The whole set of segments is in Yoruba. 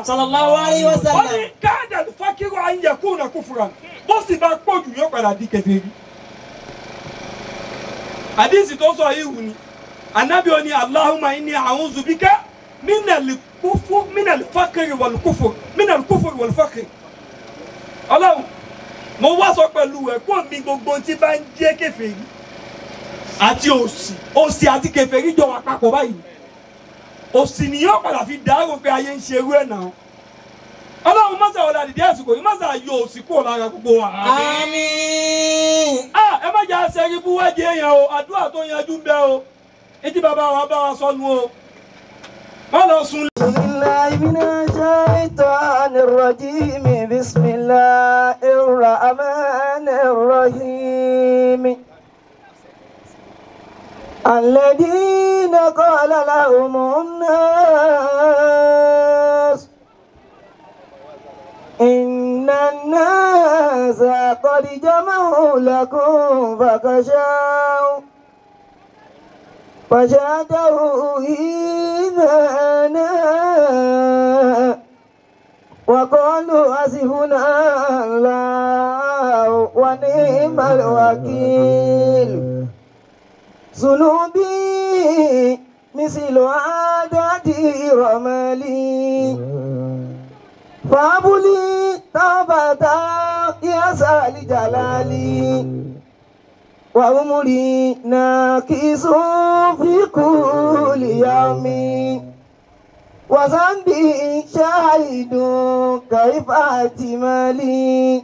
Sallallahu alayhi wa sallam. Wọ́n ní káàdà fákírò ayẹ̀kú na kúfùrà bó sì bá pọ̀ jù yóò padà di kèfèrí. Àdìsí tó sọ yìí wù ni Ànábì ó ní Allahumma inni a'udhu bika minal kufur minal fakiri wal kufur minal kufur wal fakiri. Ọlọ́run mo wá sọ pẹ̀lú ẹ̀ kó mi gbogbo tí bá ń jẹ́ kèfèrí àti òṣì òṣì àti kèfèrí jọ wà papọ̀ báyìí. Òṣì ni yóò padà fi dàrú pé ayé ń ṣe irú ẹ̀ náà. Ọlọ́run mọ́sà ọ̀la dìde àsìkò yìí mọ́sà yọ òṣì kúrò lára gbogbo wa. Àmín. Ẹ má jẹ́ àṣẹrí búwájú èèyàn o, àdúrà tó yanjú ń bẹ o, etí bàbá wa bá wa sọnù o, má lọ sùn. Billahi minash shaitanir rajim. Bismillahir rahmanir rahim. Alladhina qala lahumun nas inna an-nasa qad jama'u lakum fakhshaw فزاده إيمانا وقالوا حسبنا الله ونعم الوكيل. ذنوبي مثل عادتي رملي فهب لي توبة يا سال جلالي وعمري ناقص في كل يوم وذنبي شاهد كيف احتمالي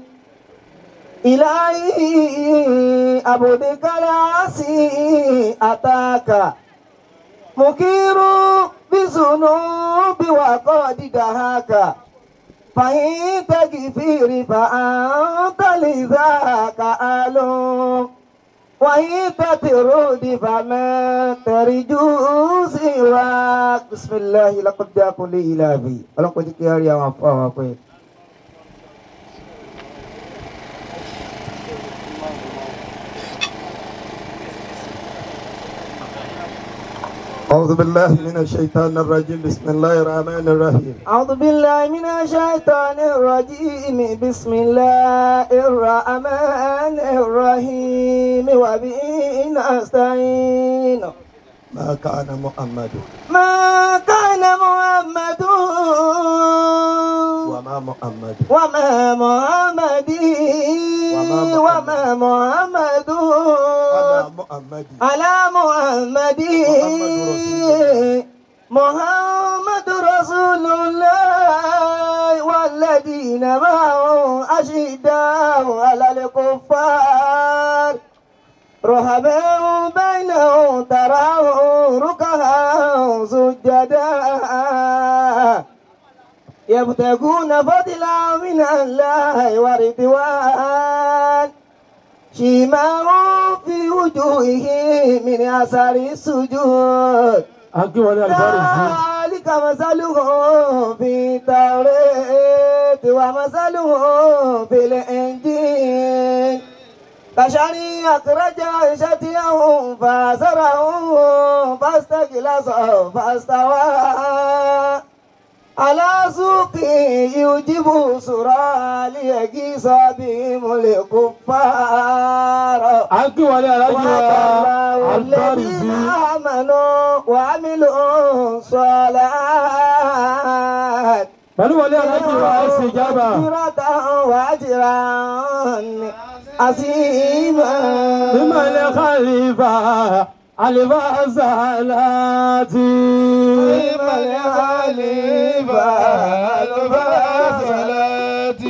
إلهي عبدك العاصي أتاك مكير بذنوب وقد دهاك فإن تغفر فأنت لذاك أهل وإن تطرد فما ترجو سواك. بسم الله لقد جاءكم لإلهي ọlọ́pàá jẹ́ kí á rí àwọn afọ àwọn akọ yẹn. أعوذ بالله من الشيطان الرجيم. بسم الله الرحمن الرحيم. أعوذ بالله من الشيطان الرجيم. بسم الله الرحمن الرحيم. وبه نستعين. ما كان محمد ما كان محمد وما محمد وما محمد وما محمد على محمد محمد رسول الله والذين معه أشداء على الكفار رحماء بينهم تراهم ركعا سجدا يبتغون فضلا من الله ورضوان شيماهم في وجوههم من أثر السجود ذلك مثلهم في التوراة ومثلهم في الإنجيل كشجر أخرج شطأه فآزره فاستغلظ فاستوى على سوقه يعجب الزراع ليغيظ بهم الكفار. وعد الله الذين آمنوا وعملوا الصالحات مغفرة وأجرا عظيما. بمن خليفة الفازلات بمن خليفة الفازلات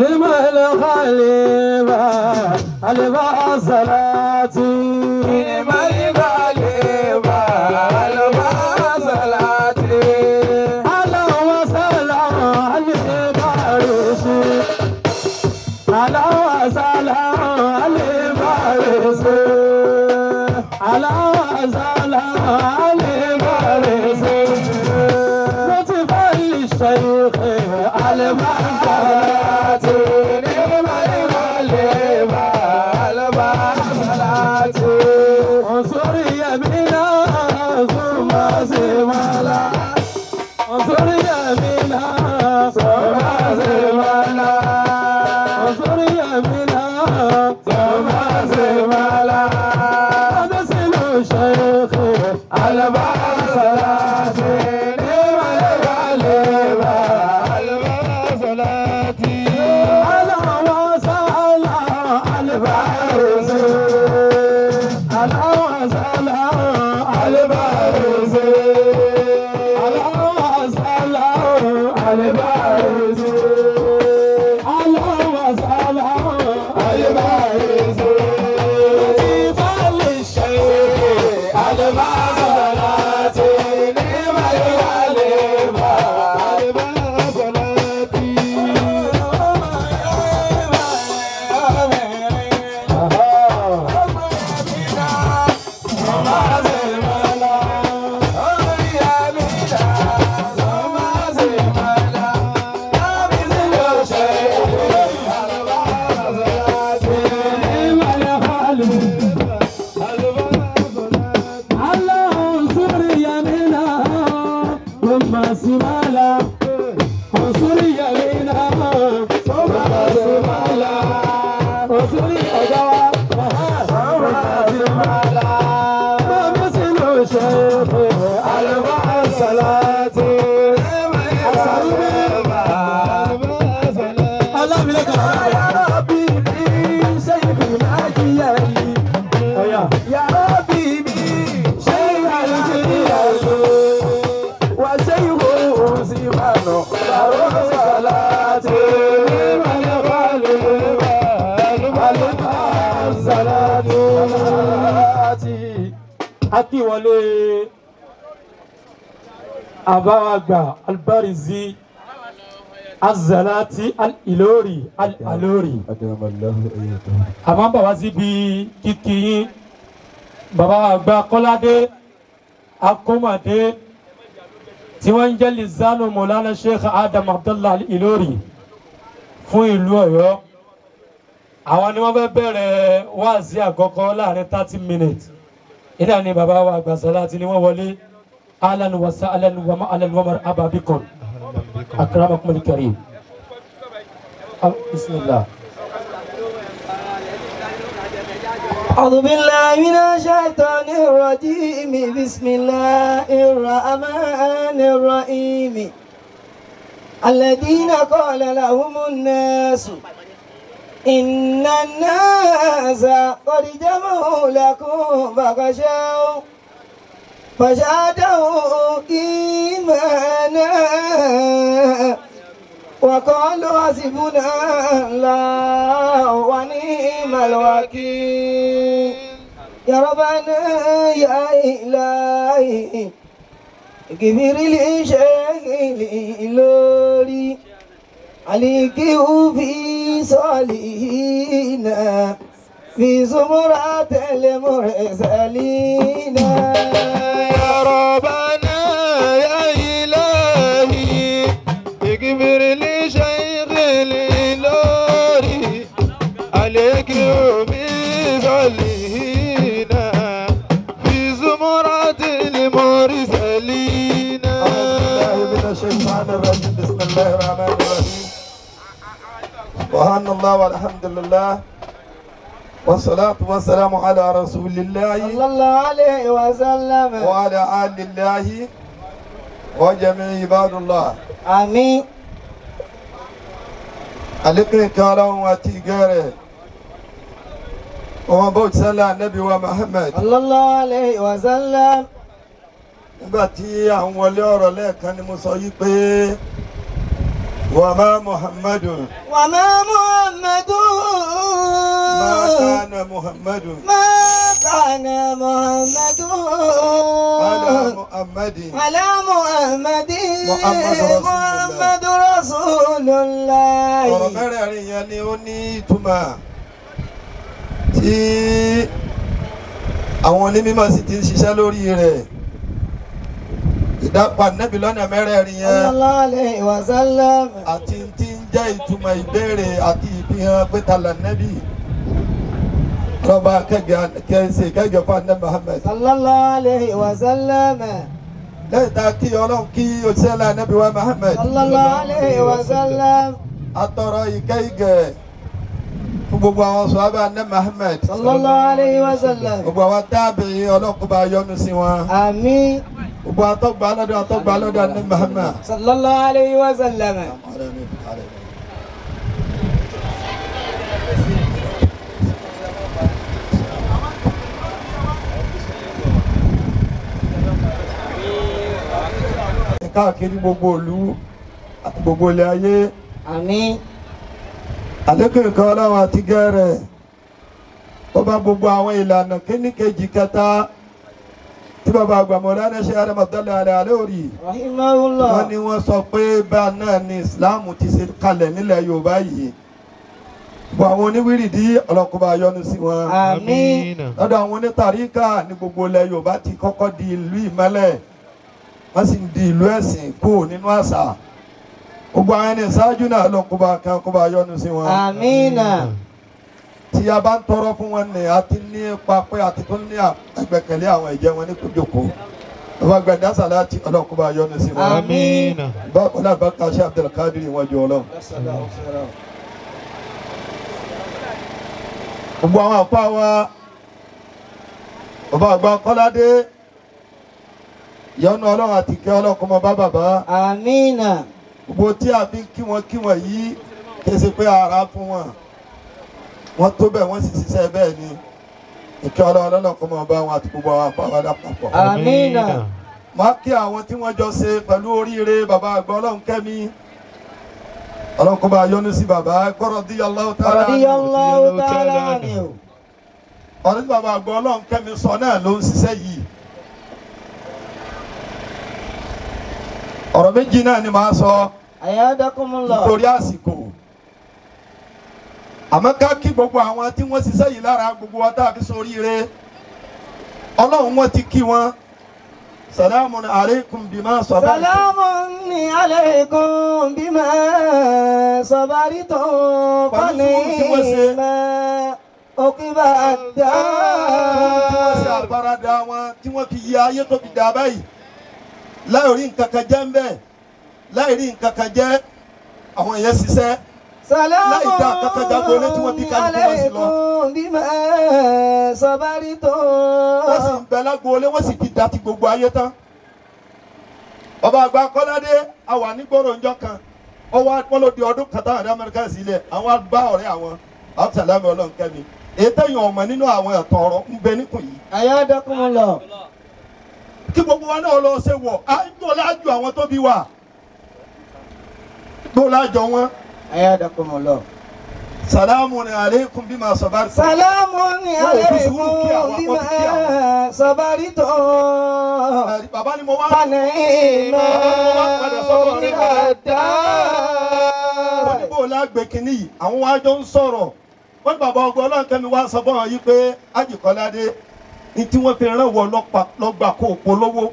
لمن خليفة الفازلات لمن خليفة الفازلات. اللهم صل على البارسي اللهم صل على البارسي اللهم صل على البارسي لطف الشيخ الفازلات لمن خليفة الفازلات. انصر يمينا ثم شمالا انصر يمينا يمينا ثم شمالا مثل الشيخ البصلات Akíwọlé àbáwàgbà Albarizi Azalati Al-Ilori Al-Alori. Àmọ́ bàbá síbi kíkí yín, bàbá àgbà Kọ́ládé Akọ́mọdé tí wọ́n ń jẹ́ Lizanu Mọ̀lánà Sheikh Adam Abdullah Al-Ilori fún ìlú Ọ̀yọ́. Àwọn ni wọ́n fẹ́ bẹ̀rẹ̀ wáàsí àkọ́kọ́ láàrin 30 minutes. Ina ni bàbá wa àgbà Salati ni wọ́n wọlé. Ahlan wa sahlan wa ma'alan wa marhaba bikum. Akramakum al-karim. Bismillah. أعوذ بالله من الشيطان الرجيم. بسم الله الرحمن الرحيم. الذين قال لهم الناس إن الناس قد جمعوا لكم فخشوا فزادوا إيمانا وقالوا حسبنا الله ونعم الوكيل. يا ربنا يا إلهي اغفر لي شيخي لوري عليك في صالحين في زمرات المرسلين. يا ربنا يا إلهي اغفر لي شيخي لوري عليك في صالحين في زمرات المرسلين. أعوذ بالله من الشيطان الرجيم. بسم الله الرحمن الرحيم. سبحان الله والحمد لله والصلاة والسلام على رسول الله صلى الله عليه وسلم وعلى آل الله وجميع عباد الله. آمين. عليكم كلام وتجارة وما صلى النبي ومحمد صلى الله عليه وسلم. Nígbà tí àwọn wọlé ọ̀rọ̀ lẹ́ẹ̀kan ni mo sọ yí pé وما محمد وما محمد ما كان محمد ما كان محمد على محمد على محمد محمد رسول الله. Ọ̀rọ̀ mẹ́rẹ̀ẹ̀rin yẹn ni ó ní ìtumọ̀ tí àwọn onímọ̀ sì ti ń ṣiṣẹ́ lórí rẹ̀. Ìdápa nẹ́bí lọ́nà mẹ́rẹ̀ẹ̀rin yẹn sallallahu alayhi wa sallam àti tí ń jẹ́ ìtumọ̀ ìbéèrè àti ìfihàn pé ta là nẹ́bí lọ́ba kẹ́sì kẹ́gẹ́ fún anẹ́ Muhammad sallallahu alayhi wa sallam. Lẹ́yìn tá a kí Ọlọ́run kí òṣèlú anẹ́bí wa Muhammad sallallahu alayhi wa sallam. Atọrọ ìkẹ́ ìgẹ̀ Fún gbogbo àwọn sọ̀hábà ní Muhammad. Sallallahu alayhi wa sallam. Gbogbo àwọn tábìí ọlọ́kùnrin bá yọ́nú sí wọn. Àmín. Gbogbo àtọ́gbà lọ́dọ̀ àtọ́gbà lọ́dọ̀ ní Muhammad. Sallallahu alayhi wa sallam. Káàkiri gbogbo ìlú àti gbogbo ilẹ̀ ayé. Àmín. Àlékún nǹkan ọlọ́run àti gẹ́rẹ̀ ó bá gbogbo àwọn ìlànà kíní kejì kẹta tí bàbá àgbà Mọ̀lánà Sheikh Adam Abdallah Al-Alori rahimahullah wọ́n ní wọ́n sọ pé bá náà ni Islam ti ṣe kalẹ̀ nílẹ̀ Yorùbá yìí. Gbogbo àwọn oníwírìdí ọlọ́kùnrin bá yọ́nú sí wọn. Àmín. Lọ́dọ̀ àwọn onítàríkà ní gbogbo ilẹ̀ Yorùbá ti kọ́kọ́ di ìlú ìmọ́lẹ̀, wọ́n sì ń di ìlú ẹ̀sìn kú nínú àṣà. Gbogbo àwọn ẹni ṣáájú náà ló kó bá kan kó bá yọ́nú sí wọn. Àmín. Tí a bá ń tọrọ fún wọn ní a ti ní ipa pé a ti tún ní àgbẹ̀kẹ̀lé àwọn ẹ̀jẹ̀ wọn ní kójókòó. Bàbá gbẹ̀dá sàláàtì ọlọ́run kó bá yọ́nú sí wọn. Àmín. Bákan náà bá ká ṣe Abdulkadir wọn jù ọlọ́run. Gbogbo àwọn àpá wa bàbá àgbà Kọ́ládé yọ́nú ọlọ́run àti kẹ́ ọlọ́run kó mọ bá bàbá. Àmín. Gbogbo tí a fi kí wọn yìí kì í ṣe pé ara fún wọn, wọn tó bẹ́ẹ̀ wọ́n sì ṣiṣẹ́ bẹ́ẹ̀ ni. Ìkẹ́ ọlọ́run lọ́nà kó mọ bá wọn àti gbogbo àwọn àpá wa lápapọ̀. Àmín. Má kí àwọn tí wọ́n jọ ṣe pẹ̀lú oríire bàbá àgbà ọlọ́run kẹ́mi ọlọ́run kó bá yọ́nú sí bàbá radiyallahu ta'ala radiyallahu ta'ala anhu. Ọ̀rẹ́ tí bàbá àgbà ọlọ́run kẹ́mi sọ náà ló ń ṣiṣẹ́ yìí. Ọ̀rọ̀ méjì náà ni màá sọ nítorí àsìkò. Àmọ́ ká kí gbogbo àwọn tí wọ́n ṣiṣẹ́ yìí lára gbogbo wa tá a fi ṣoríire ọlọ́run wọn ti kí wọn. Salamun alaykum bima sabartum. Salamun alaykum bima sabartum. Pẹ̀lú sùúrù tí wọ́n ṣe. Uqba ad-dar. Tí wọ́n ṣe àfaradà wọn tí wọ́n fi yí ayé tó fi dà báyìí. Láì rí nǹkan kan jẹ́ ń bẹ̀, láì rí nǹkan kan jẹ́ àwọn èèyàn ṣiṣẹ́. Láì dá kankan jágbó létí wọn bí kálukú wọn sí lọ. Bima sabartum. Wọ́n sì ń bẹ lágboolé wọ́n sì ti da ti gbogbo ayé tán. Ọba àgbà Kọ́ládé a wà nígboro ńjọ́ kan, wọ́n ló di ọdún kan táwọn ará Amẹ́ríkà sílẹ̀, àwọn bá ọ̀rẹ́ àwọn Abdulsalami Ọlọ́nkẹ́mi. Èyí tẹ̀yìn ọmọ nínú àwọn ẹ̀tọ́ ọ̀rọ̀ ń bẹ níkùn yìí. Ayadakumullah. Kí gbogbo wa náà lọ ṣe wọ̀, á ń gbọ́ lájú àwọn tó bí wa. Gbọ́ lájọ wọn. Ayadakumullah. Salamun alaykum bima sabartum. Salamun alaykum bima sabartum. Bàbá ni mo wá. Fanima uqba. Wọ́n ní bò lágbè kínní yìí, àwọn wá jọ ń sọ̀rọ̀. Wọ́n ní bàbá ọgbọ́n Ọlọ́nkẹ́mi wá sọ fún wọn yìí pé Ajíkọ́ládé ní tí wọ́n fi rán wọ lọ́gbà kó polówó.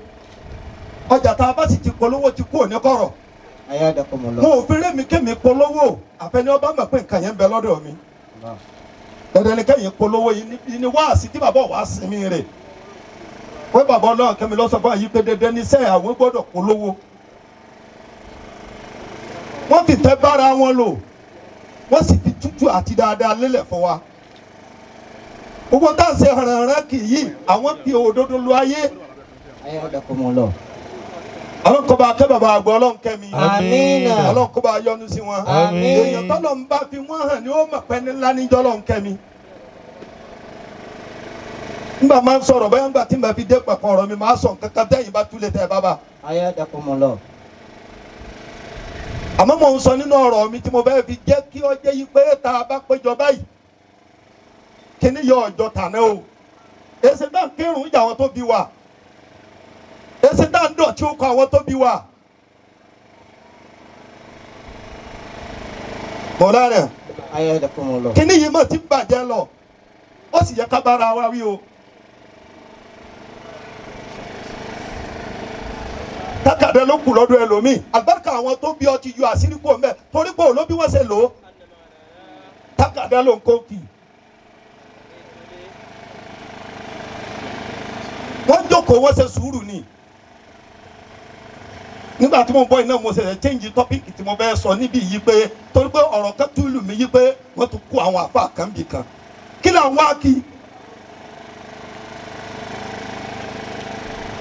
Ọjà tá a bá sì ti polówó ti kú òní kọ̀rọ̀. Mo ò fi rémi kémi polówó àfẹni ọba mọ̀ pé nǹkan yẹn ń bẹ lọ́dọ̀ mi. Dandan ni kẹ́yìn polówó yìí ni wáàsí tí bàbá wàá sinmi rẹ̀. Pé bàbá Ọlọ́run kẹ́mi lọ sọ fún àyí pé dandan ni sẹ́ àwọn gbọ́dọ̀ polówó. Wọ́n fi fẹ́ bára wọn lò, wọ́n sì fi tútù àti dáadáa lélẹ̀ fún wa. Gbogbo tá à ń ṣe hànrànràn kì í yìí, àwọn fi òdodo lu ayé. Ọlọ́run kó bá kẹ́ bàbá àgbà Ọlọ́run kẹ́mi. Àmín. Ọlọ́run kó bá yọ́nú sí wọn. Àmín. Èèyàn tọ́lọ̀ ń bá fi wọ́n hàn ni ó mọ̀ pé ní ńlá níjọ́ Ọlọ́run kẹ́mi. Ngbà máa ń sọ̀rọ̀ bóyá ngbà tí n bá fi dé pẹ̀kọ́ ọ̀rọ̀ mi máa sọ nǹkan kan tẹ́yìn bá túlẹ̀ tẹ́ bábà. Ayadakumullah. Àmọ́ mò ń sọ nínú ọ̀rọ̀ mi tí mo fẹ́ fi jẹ́ kí ó jẹ́ yí pé tá a bá péjọ báyìí kíní yọ ọjọ́ tàná o. Èsì náà kírun ìjà àwọn tó bí wa. Èsì náà ń dọ̀tí ó kọ àwọn tó bí wa. Bọ̀dá rẹ̀ kíní yìí mọ̀ tí ń bàjẹ́ lọ, ó sì yẹ ká bára wa wí o. Tákàdá ló kù lọ́dọ̀ ẹlòmíì, àlùbáríkà àwọn tó bí ọ ti yọ àṣírí kò mẹ́ torí pé òun ló bí wọ́n ṣe lò ó. Tákàdá ló ń kó kì í. Wọ́n jókòó wọ́n ṣe sùúrù ni. Nígbà tí mo bọ́ iná mo ṣẹ̀ṣẹ̀ change topic tí mo fẹ́ sọ níbí yìí pé torí pé ọ̀rọ̀ kan tún lù mí yìí pé wọ́n tún kó àwọn àfa kan bì kan. Kí là ń wá kí?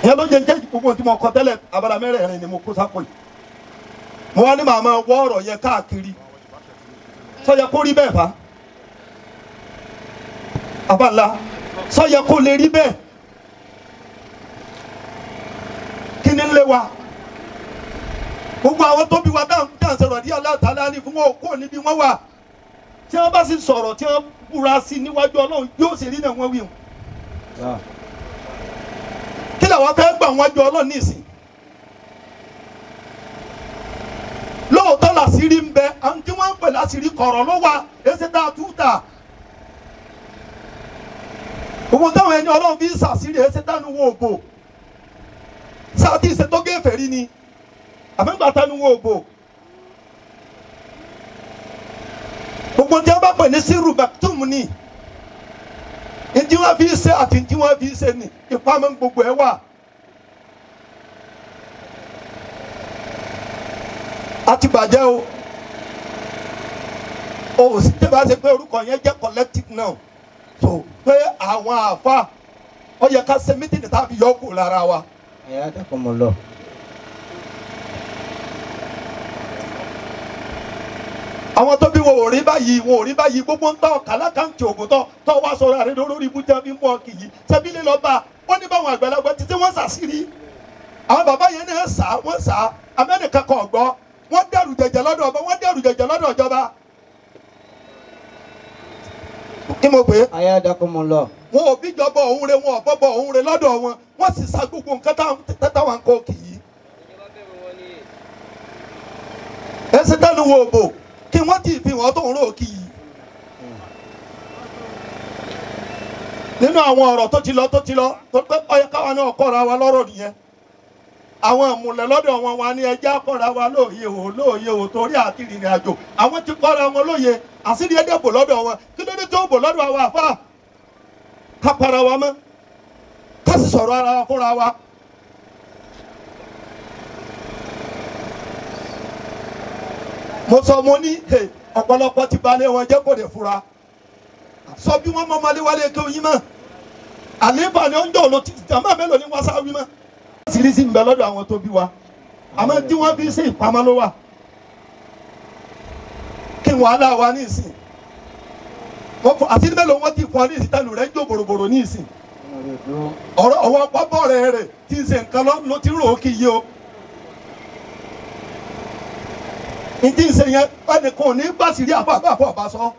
Ìyẹn ló jẹ́ jẹ́ gbogbo tí mo kọ tẹ́lẹ̀ abala mẹ́rẹ̀ẹ̀rin ni mo kó sápò yìí. Mo wá ní màá máa wọ́ ọ̀rọ̀ yẹn káàkiri. Sọ yẹ kó rí bẹ́ẹ̀ fa. Abala sọ yẹ kó lè rí bẹ́ẹ̀. Kí ni ń lé wa? Gbogbo àwọn tó bí wa dáhùn sọ̀rọ̀ ní aláàtàlá ní fún wọn kó níbi wọ́n wà. Tí wọ́n bá sì sọ̀rọ̀ tí wọ́n búra sí níwájú Ọlọ́run yóò sì rí náà wọ́n wí. Kí làwọn fẹ́ gbà wájú Ọlọ́run nísìn? Lóòótọ́ làṣírí ń bẹ, àwọn tí wọ́n ń pè láṣírí kọ̀rọ̀ ló wà, èsì tá a tú tà. Gbogbo táwọn ẹni Ọlọ́run fi ń ṣàṣírí èsì tánu wo òbò. Sáà tí ìṣètò gẹ́fẹ̀ rí ni. Àfẹ́gbà tánu wo òbò. Gbogbo tí wọ́n bá pè ní sírù bàtúmù ni. Ntí wọ́n fi ṣe àti ntí wọ́n fi ṣe ni ìpamọ́ gbogbo ẹ̀ wà. A ti bàjẹ́ o. O sì tẹ́ bá ṣe pé orúkọ yẹn jẹ́ collective now. So pé àwọn àfa ó yẹ ká ṣe mítìnì tá a fi yọ kù lára wa. Hayyakumullah. Àwọn tó bí wọn ò rí báyìí wọn ò rí báyìí gbogbo ń tọ́ kàlákàǹtì ògùn tọ́ tọ́ wá sọ̀rọ̀ àrẹ lórí ibú jẹ́ bí mú ọ kì í ṣebí lè lọ bá ó ní báwọn àgbàlagbà títí wọ́n ṣàṣírí. Àwọn bàbá yẹn náà sá wọ́n sá Amẹ́ríkà kan gbọ́ wọ́n dẹrù jẹjẹ lọ́dọ̀ ọba wọ́n dẹrù jẹjẹ lọ́dọ̀ ìjọba. Kí mo pè é? Hayyakumullah. Wọn ò bíjọba òun re wọn ò bọ́bọ̀ òun re lọ́dọ̀ wọn wọ́n sì sa gbogbo nǹkan táwọn kò kì í. Ẹsẹ̀ tánu wo òbò kí wọ́n ti fi wọ́n tó ń rò kì í. Nínú àwọn ọ̀rọ̀ tó ti lọ tó pé ó yẹ káwa náà kọ́ra wa lọ́rọ̀ nìyẹn. Àwọn ìmùlẹ̀ lọ́dọ̀ wọn wa ní ẹjẹ́ kọ́ra wa lóye o lóye o torí àti ìrìn àjò. Àwọn ti kọ́ra wọn lóye àṣírí ẹ̀dẹ̀ bò lọ́dọ̀ wọn kí ló dé tó bò lọ́dọ̀ àwọn àfáà? Ká para wa mọ́ ká sì sọ̀rọ̀ ara wa fúnra wa. Mo sọ mo ní ọ̀pọ̀lọpọ̀ ti balẹ̀ wọn jẹ́ kò lè fura. Sọ bí wọ́n mọ ọmọlé wálé kí oyin mọ́. Àléébà ni ó ń jọ òun ti jàmbá mélòó ni wọ́n sá wí mọ́. Sírísì ń bẹ lọ́dọ̀ àwọn tó bí wa. Àmọ́ tí wọ́n fi ṣe ìpamọ́ ló wà. Kí wàhálà wa ní ìsìn. Àti mélòó wọ́n ti fún ọ ní ìsìn tánu rẹ̀ ń jó bòròbòrò ní ìsìn. Ọ̀rọ̀ ọwọ́ pápọ̀ rẹ̀ rẹ̀ tí ń ṣe nǹkan ló ti rò ó kì í yé o. Ntí ń ṣe yẹn ẹnìkan ò ní gbàsírí àbá àbá sọ.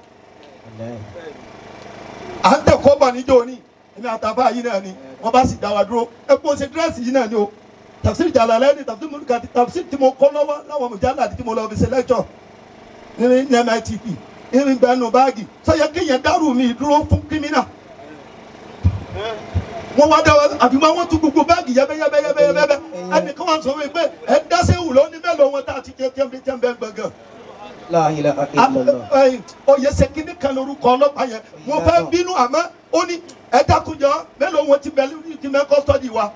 À ń tẹ̀kọ́ bà níjó ni èmi àtàfà yìí náà ni wọ́n bá sì dá wa dúró. Ẹ kó ṣe dírẹ́sì yìí náà ni o. Tafsir Jalalaini tafsir Mulkati tafsir tí mo kọ́ lọ́wọ́ láwọn mùjálà tí mo lọ fi ṣe lẹ́kṣọ̀ ní MITP ní bẹ́ẹ̀nù báàgì sọ́yẹ kéèyàn dárú mi dúró fún kírímínà. Wọ́n wá dá wa àfi máa wọ́n tún gbogbo báàgì yẹ́bẹ́yẹ́bẹ́yẹ́bẹ́ ẹnìkan wà sọ wípé ẹ dáṣẹ́ wù lọ ní mélòó wọn tá a ti jẹ tẹ́ńbẹ́ gbọ̀ngàn. La ilaha illallah. Oyè ṣèkínní kan lórúkọ ọlọ́pàá yẹn mo fẹ́ bínú àmọ́ ó ní ẹ dákunjọ mélòó wọn ti bẹ kọ́sítọ́dì wa.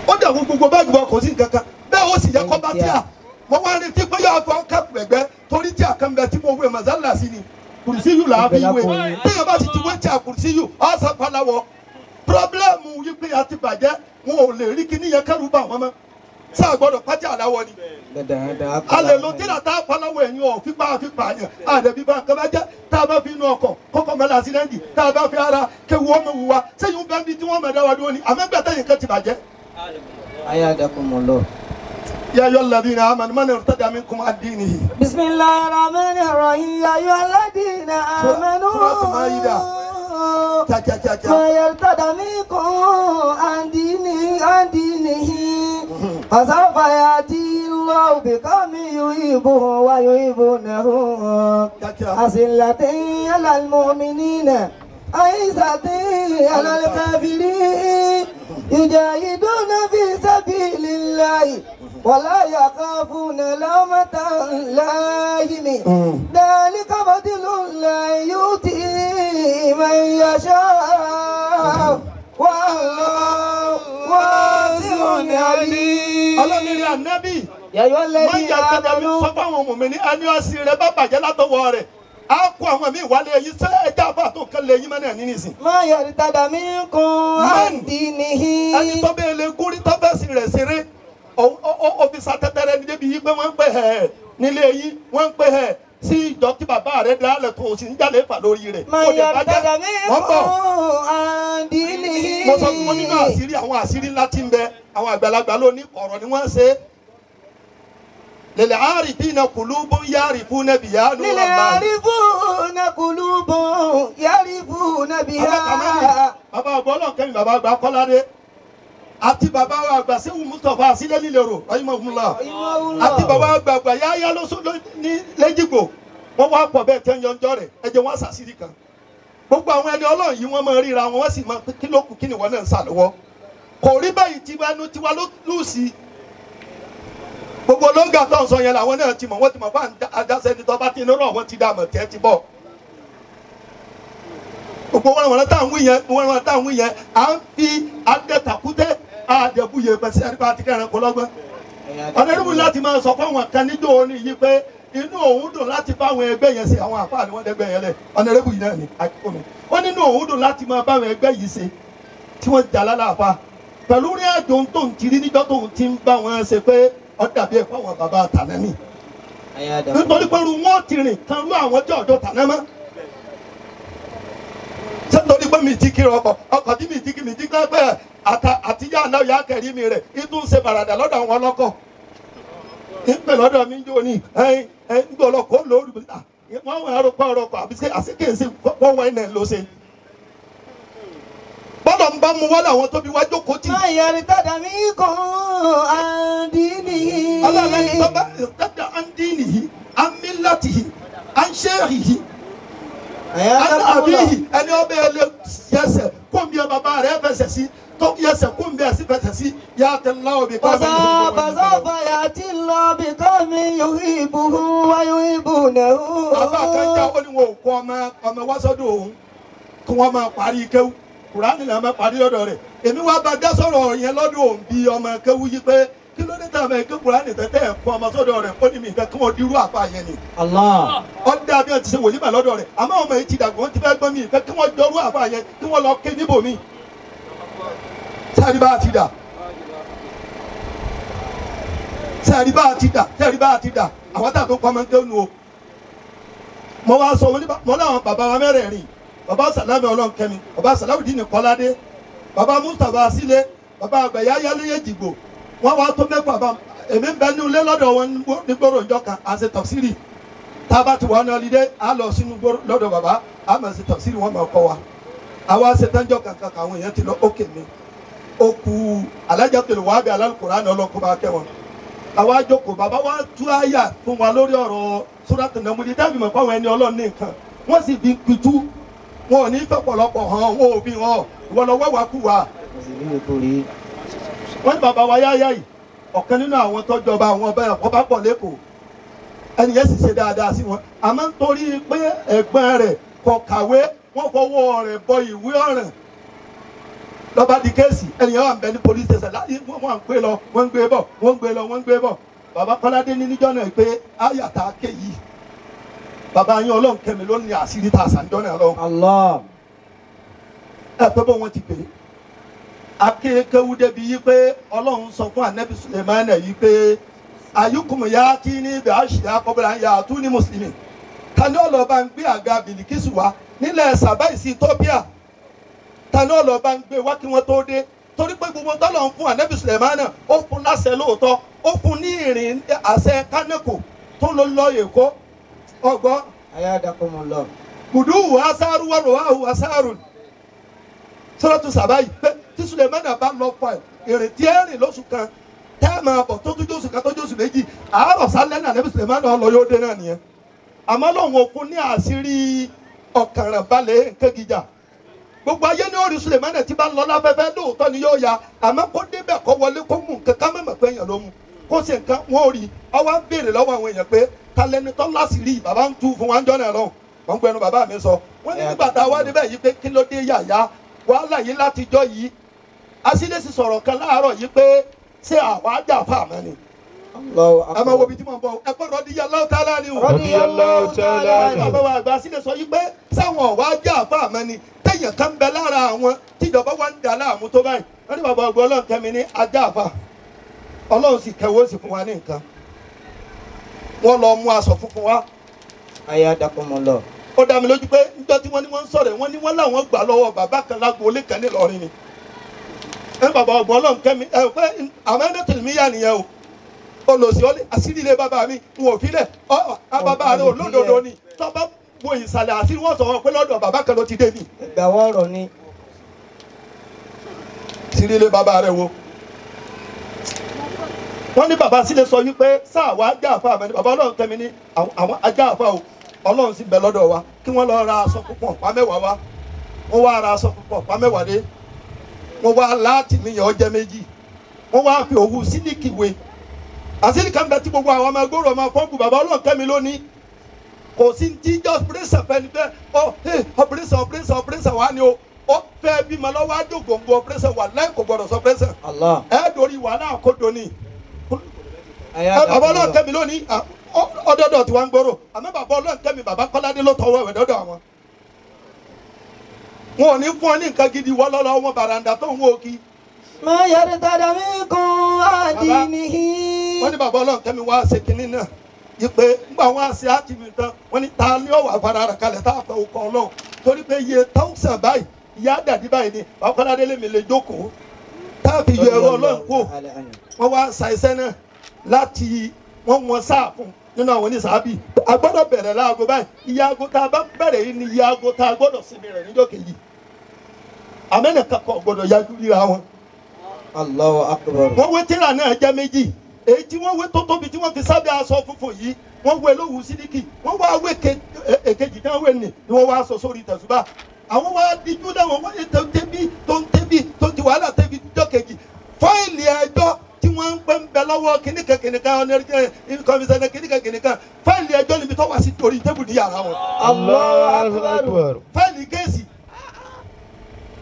Ó dàgbọ́ gbogbo báàgì wa kò sí nǹkan kan bẹ́ẹ̀ ó sì yẹ kọ́ bá tíà mo wá retí pé yóò fọ kápù ẹgbẹ́ torí tí a kan bẹ tí mo wé mazala sí ni kùrùsíyù là á fi wé téèyàn bá sì ti wé tí a kùrùsíyù ọ̀sán palawọ pírọ́blẹ́mù wípé a ti bàjẹ́ wọn ò lè rí kíní yẹn kẹ́rù bà wọ́n mọ́ sáà gbọ́dọ̀ pátí àláwọ̀ ni alẹ́ ló tí tá a palawọ ẹ̀yìn ọ̀ fipá fipá yẹn àdẹ̀bí bá nǹkan bá jẹ́ tá a bá fi inú ọkọ̀ kọ́kọ́ mẹ́la àṣídẹ́ǹtì tá a bá fi ara kéwu ọmọ wù wa sẹ́yìn bẹ́ẹ̀ bí tí wọ́n mọ̀ dá wa dúró ni àmẹ́gbẹ̀tẹ̀ yìí kan ti bàjẹ́. Hayyakumullah. يا أيها الذين آمنوا من ارتد منكم عن دينه. بسم الله الرحمن الرحيم يا أيها الذين آمنوا سورة المائدة. ما يرتد منكم عن دينه فسوف يأتي الله بقوم يحبه ويحبونه أذلة على المؤمنين أعزة على الكافرين يجاهدون في سبيل الله ولا يخافون لومة لائم ذلك فضل الله يؤتيه من يشاء والله واسع عليم. Ọlọ́run ànábì. يا أيها الذين آمنوا Sọ fáwọn ọmọ mi ní ẹni ọ̀sìn rẹ bá bàjẹ́ látọwọ́ rẹ̀. Á kó àwọn míì wálé yín sẹ́ ẹja àbá tó kán lé yín mọ́nà nínú ìsìn. ما يرتد منكم عن دينه Ẹni tó bẹ́ẹ̀ lè gúnrí tó fẹ́ sí rẹ̀ ṣeré. Òfìsà tẹ́tẹ́rẹ́ ní débi yìí pé wọ́n ń pè ẹ̀ nílé yín wọ́n ń pè ẹ̀ sí ìjọ tí bàbá rẹ̀ dálẹ̀ tó o sì ń jalè fà lórí rẹ̀. ما Kò lè bàjẹ́. يرتد Wọ́n bọ̀. منكم عن دينه Mo sọ fún wọn nínú àṣírí àwọn àṣírí ńlá tí ń bẹ àwọn àgbàlagbà ló ní ọ̀rọ̀ ni wọ́n ń ṣe. Lèlè àárìfínà kùlùbù yárìfúnà bìyà nù للعارفون قلوب يعرفون بها Bàbá ọgbọ́n ọlọ́kẹ́mi bàbá àgbà Kọ́ládé àti bàbá wa àgbà Sẹ́wù Mustapha sílẹ̀ nílẹ̀rọ rahimahullah àti bàbá àgbà àgbà yáyá lóṣù ní lẹ́jìgbò wọ́n wá pọ̀ bẹ́ẹ̀ tẹ́ ń yọjọ́ rẹ̀ ẹ jẹ́ wọ́n ṣàṣírí kan. Gbogbo àwọn ẹni Ọlọ́run yìí wọ́n máa ríra wọn wọ́n sì máa kí ló kù kí ni wọ́n náà ń sà lọ́wọ́. Kò rí báyìí tiwa ẹnu tiwa ló lùsì. Gbogbo olóńgà tó ń sọ yẹn làwọn náà ti mọ̀ wọ́n ti mọ̀ fún àjàṣẹ́ ní tọ́ba tí inú rọ̀ wọ́n ti dà mọ̀ tẹ́ ti bọ̀. Gbogbo wọn wọn tá à ń wí yẹn wọn tá à ń wí yẹn à ń fi adẹ́tàkútẹ́ àdẹ̀bùyẹ pẹ̀sẹ̀ àdìpá àti kẹrin kó lọ́gbọ́n. Ọ̀nàdìbò láti máa sọ fáwọn kan níjó òní yìí pé inú òun dùn láti bá àwọn ẹgbẹ́ yẹn ṣe àwọn àfáà ni wọ́n dẹ́gbẹ́ yẹn lẹ̀ ọ̀nàdìbò yìí náà ni àkókò mi. Ó nínú òun dùn láti máa bá àwọn ẹgbẹ́ yìí ṣe tí wọ́n jà lálàáfà pẹ̀lú rí àjò tó ń kiri níjọ́ tó ń ti ń bá wọn ṣe pé ó dàbí ẹ̀kọ́ àwọn bàbá àtàná mi. Nítorí pé irú wọn ti rìn kan rú àwọn tí ọ̀dọ́ tàná mọ́. Sẹ́ńtọ́rí pé mi ti kiri ọkọ̀ ọkọ̀ tí mi ti kiri mi ti kiri pé àtijọ́ àná yà kẹ̀rí mi rẹ̀ ìtún ṣe bàràdà lọ́dọ̀ àwọn ọlọ́kọ̀. Ìpè lọ́dọ̀ mi ń jó ní ẹ̀ ń gbọ́ ọlọ́kọ̀ lórí wọ́n wọ́n arọ́pọ̀ ọ̀rọ̀kọ̀ àbí àṣekèsí wọ́n wọ́n ẹ̀ ló ṣe. Bọ́lọ̀ ń bá mu wọ́n làwọn tóbi wá jókòó tì. ما يرتد منكم عن دينه Ọlọ́run ẹni tó bá tẹ́tẹ́ à ń dín nìyí à ń mílàtì à ń ṣéèkì حياكم الله àbíyì ẹni ọbẹ̀ ẹ lè yẹsẹ̀ kó ń bí bàbá rẹ̀ fẹsẹ̀ sí tó yẹsẹ̀ kó ń bí ẹsẹ̀ fẹsẹ̀ sí yà á tẹ láwọ̀ bí kọ́ فسوف يأتي الله بقوم يحبهم ويحبونه Bàbá kan já ó ní wọn ò kó ọmọ ọmọ wá sọ́dọ̀ òun kí wọ́n máa parí kéwú Kùránì náà máa parí lọ́dọ̀ rẹ̀ èmi wá bá dá sọ̀rọ̀ yẹn lọ́dọ̀ òun bí ọmọ kéwú yí pé kí ló dé tàbí ké Kùránì tẹ́tẹ́ ẹ̀ kó ọmọ sọ́dọ̀ rẹ̀ ó ní mi ìfẹ́ kí wọ́n dirú àfa yẹn ni. الله Ọdẹ àbí wọn ti ṣe wòlímà lọ́dọ̀ rẹ̀ àmọ́ ọmọ yìí ti dàgbà wọ́n ti fẹ́ gbọ́n mi ìfẹ́ kí wọ́n jọrú àfa yẹn kí wọ́n lọ ké níbòmí. Sẹ́ẹ̀rí bá a ti dà sẹ́ẹ̀rí bá a ti dà sẹ́ẹ̀rí bá a ti dà àwọn tá a tó kọ́ ọmọ kéwú nu o. Mo wá sọ mo láwọn bàbá wa mẹ́rẹ̀ẹ̀rin bàbá Sàlámì Ọlọ́nkẹ́mi bàbá Sàlámùdíìnì Kọ́ládé bàbá Mustapha Sílé bàbá àgbẹ̀yà Yálóyè Jìgbò wọ́n wá tó mẹ́fà bá èmi ń bẹ ní ilé lọ́dọ̀ wọn nígboro ìjọ kan àṣẹ tọ̀sírì tá a bá ti wà ní ọlídé a lọ sínú gbòòrò lọ́dọ̀ bàbá a máa ṣe tọ̀sírì wọn máa kọ́ wa àwa ṣe tánjọ́ kankan káwọn èèyàn ti lọ ókè mi ó ku alájà tó lè wá bí alálùkùránì ní ọlọ́kọ́ bá kẹ́ wọn àwa jókòó bàbá wa tú àyà fún wa lórí ọ̀rọ̀ Sóràtù Nàmúlì dábì mọ̀ fáwọn ẹni Ọlọ́run ní nǹkan wọ́n sì fi pitú wọn ò ní fẹ́ pọ̀lọpọ̀ hàn wọn ò fi hàn ìwọ lọ wá wá kú wa wọ́n ní bàbá wa yáyá yìí ọ̀kan nínú àwọn tọ́jọba àwọn ọba ẹ̀kọ́ bá pọ̀ lẹ́kọ̀ọ́ ẹni yẹn sì ṣe dáadáa sí wọn àmọ́ nítorí pé ẹ̀gbọ́n rẹ̀ kò kàwé wọ́n fọwọ́ rẹ̀ bọ ìwé ọ̀ràn lọ́ba di kéèsì ẹni yẹn wà ń bẹ ní police station láyé wọ́n wà ń gbé lọ wọ́n ń gbé bọ̀ wọ́n ń gbé lọ wọ́n ń gbé bọ̀ bàbá Kọ́ládé ní níjọ́ náà pé àyàtà ké yìí bàbá yín Ọlọ́run kẹ́mi ló ní àṣírí tá a sàn jọ́ náà lọ Allah ẹ pé bó wọn ti pè é akékéwu débi yìí pé Ọlọ́run sọ fún anabi Sulemana yìí pé ayukum ya ti ní ibẹ̀ àṣìyá kọ́bọ̀lá ya tú ní mùsùlùmí tani ọlọ́ba ń gbé àga Bìlìkísù wá nílẹ̀ Sàbá ìsì Ethiopia tani ọlọ́ba ń gbé wá kí wọ́n tó dé torí pé gbogbo tọ́lọ̀ ń fún anabi Sulemana ó fún láṣẹ lóòótọ́ ó fún ní ìrìn àṣẹ kánákò tó lọ lọ Èkó ọgbọ́n Ayadakumullah. guduwu asaru wọlọwàhu asaru sọlọtù sàbáyì pé tí Sulemana bá lọ fà èrè tí ẹ rìn lóṣù kan tẹ́ ẹ máa bọ̀ tó tún jóṣù kan tó jóṣù méjì àárọ̀ sálẹ̀ náà lẹ́bí Sulemana lọ yóò dé náà nìyẹn àmọ́ lòun ò fún ní àṣírí ọ̀kànràn balẹ̀ nǹkan gíjà gbogbo ayé ní orí Sulemana tí bá ń lọ láfẹ́fẹ́ lóòótọ́ ni yóò ya àmọ́ kó débẹ̀ kó wọlé kó mú nǹkan ká mọ̀mọ́ pé èèyàn ló mú kó ṣe nǹkan wọn ò rí ọwọ́ ń béèrè lọ́wọ́ àwọn èèyàn pé talẹ́ni tó láṣìírí bàbá ń tú fún wa ń jọ́nà lọ́hùn wọ́n ń gbẹnu bàbá mi sọ wọ́n ní nígbà tá a wá débẹ̀ yìí pé kí ló dé yàyà wàhálà yìí látijọ́ yìí asílẹ̀sì sọ̀rọ̀ kan láàárọ̀ yìí pé Ṣé àwa ajá àfa àmọ́ ni? Ẹ máa wo ibi tí mo ń bọ̀ ẹ pé radiyallahu ta'ala anhu. Radiyallahu ta'ala anhu. Bàbá wa àgbà sílẹ̀ sọ yìí pé sáwọn ọ̀wá ajá àfa àmọ́ ni téèyàn kan bẹ lára àwọn tíjọba wa ń dà láàmú tó báyìí. Wọ́n ní bàbá ọgbọ́n Ọlọ́run kẹ́mi ní ajá àfa. Ọlọ́run sì kẹwọ́ sì fún wa ní nǹkan. Wọ́n lọ mú aṣọ funfun wá. Ayadakumullah. Ó dá mi lójú pé níjọ́ tí wọ́n ní wọ́n ń sọ̀rọ̀ wọ́n ní wọ́n láwọn gbà lọ́wọ́ bàbá kan lágboolé kan nílọrin ni. Ẹ bàbá ọgbọ́n Ọlọ́run kẹ́mi ẹ pé àmọ́ nìyẹn o. Olòsì ọlẹ àṣírí ilé bàbá mi n ò filẹ̀ ọ bàbá rẹ olódodo ni tọ́ba wo ìsàlẹ̀ àṣírí wọ́n sọ wọn pé lọ́dọ̀ bàbá kan ló ti dé ni. Ìgbà wọ́ọ̀rọ̀ ni. Àṣírí ilé bàbá rẹ wo. Wọ́n ní bàbá sílẹ̀ sọ wípé sáà wá ajá àfa àmọ́ ni bàbá Ọlọ́run kẹ́mi ní àwọn ajá àfa o Ọlọ́run sì bẹ lọ́dọ̀ wa kí wọ́n lọ ra aṣọ púpọ̀ ọ̀pá mẹ́wàá wá. Wọ́n wá ra aṣọ púpọ̀ ọ̀pá mẹ́wàá dé. Wọ́n wá láti níyàn ọjẹ́ méjì. Wọ́n wá fi òwú sílíkì wé. Àṣírí kan bẹ tí gbogbo àwọn ọmọ ẹgbẹ́ ọmọ fọ́ọ̀mù bàbá Ọlọ́run kẹ́mi lónìí kò sí tí just pírẹ́sà fẹ́ni fẹ́ ọ ọpírẹ́sà ọpírẹ́sà ọpírẹ́sà wà ní o ọ fẹ́ bímọ lọ́wọ́ àdógóńgó ọpírẹ́sà wà láì kò gbọdọ̀ sọ pírẹ́sà ẹ dorí wàhálà àkódo ni bàbá Ọlọ́run kẹ́mi lónìí ọdọọdọ tí wọ́n ń gbòòrò àmọ́ bàbá Ọlọ́run kẹ́mi bàbá Kọ́ládé ló tọwọ́ ẹ̀wẹ̀ dọ́dọ̀ àwọn. Wọn ò ní fún ọ ní nǹkan gidi wọ́ lọ́lọ́ wọn bàràǹdà tó ń wó kí. Ma yartada minkum adinihi. Wọ́n ní bàbá Ọlọ́run kẹ́mi wá ṣe kinní náà ìpè ńgbà wọn á ṣe àtìmí tán wọ́n ní ta ni ó wà fara rẹ̀ kalẹ̀ tá a fẹ́ okọ̀ Ọlọ́run torí pé iye táwùsàn báyìí ìyá àdàdí báyìí ni bàbá Kọ́ládé lèmi lè jókòó tá a fi yọ ẹ̀rọ Ọlọ́run kó wọ́n wá sa iṣẹ́ náà láti wọ́n wọn sáà fún nínú àwọn oníṣàábì a gbọ́dọ̀ bẹ̀rẹ̀ láago báyìí iye aago tá a bá bẹ̀rẹ̀ yìí ni iye aago tá a gbọ́dọ̀ sinmi rẹ̀ níjọ́ kejì àmẹ́nìkan kò gbọ́dọ̀ yájú ríra wọn. Allahu akbar. Wọ́n wé tírà náà jẹ́ méjì èyí tí wọ́n wé tó tóbi tí wọ́n fi sábẹ́ aṣọ funfun yìí wọ́n wé lówùú sílíkì wọ́n wá wé èkejì tí wọ́n wé nì ni wọ́n wá sọ sórí tẹ̀sùbá àwọn wá díjú náà wọ́n wáyé tó ń tẹ́bí tó ń tẹ́bí tó ti wàhálà tẹ́bí jọ́ kejì fáìlì ẹjọ́ tí wọ́n ń pẹ́ ń bẹ lọ́wọ́ kìnìkan kìnìkan kọmísánná kìnìkan kìnìkan fáìlì ẹjọ́ níbi tó wà sí torí tébù ní yàrá wọn. Allahu akbar. Fáìlì kéèsì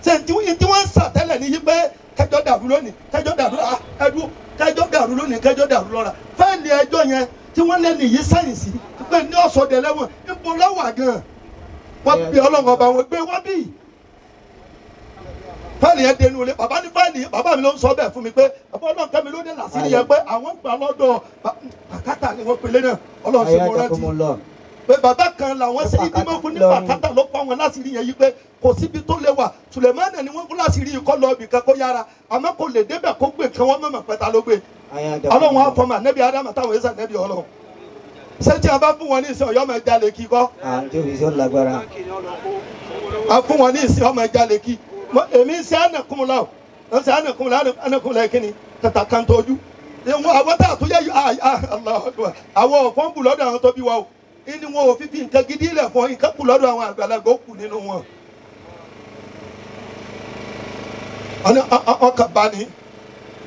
ṣe tí wọ́n ń sàtẹ́lẹ̀ ní yí pé kẹjọ dàrú lónìí kẹjọ dàrú ẹdú kẹjọ dàrú lónìí kẹjọ dàrú lọ́la fáìlì ẹjọ́ yẹn tí wọ́n lé nìyí sáyẹ̀nsì pé ní ọ̀sọ̀dẹ̀ lẹ́wọ̀n níbo lọ́wọ́ gan wọ́n bí Ọlọ́run ọba wọn gbé wọ́n bí fáìlì yẹn dénú ilé bàbá ní fáìlì bàbá mi ló ń sọ bẹ́ẹ̀ fún mi pé bàbá Ọlọ́run kẹ́mi ló dé làásìrì yẹn pé àwọn gbà lọ́dọ̀ bàkátà ni wọ́n pèlé náà Ọlọ́run sì mọ rántí pé bàbá kan làwọn ṣe ibi mọ́ fún ní bàkátà ló pa wọn láṣìírí yẹn yìí pé kò síbi tó lè wà Sùlẹ̀mánà ni wọ́n fún láṣìírí yìí kọ́ lọ ibì kan kó yára àmọ́ kò lè débẹ̀ kó gbé nǹkan wọn mọ̀mọ́ pẹ́ta ló gbé Ọlọ́run á fọmọ ànẹ́bí Ádámù táwọn èsì ànẹ́bí Ọlọ́run ṣé tí a bá fún wọn ní ìsìn Ọ̀yọ́ máa jalè kí kọ́ a fún wọn ní ìsìn ọmọ jalè kí èmi ń ṣe ànàkùnmùlà ń ṣe ànàkùnmùlà ànàkùnmùlà kí ni tàtà kan tójú àwọn tá a tó yẹ àwọn ọ̀fọ́n bù lọ́dọ̀ àwọn tó bí wa o ní wọn ò fi fi nǹkan gidi lẹ̀ fún nǹkan kù lọ́dọ̀ àwọn àgbàlagbà ó kù nínú wọn. Ọkàn bá ní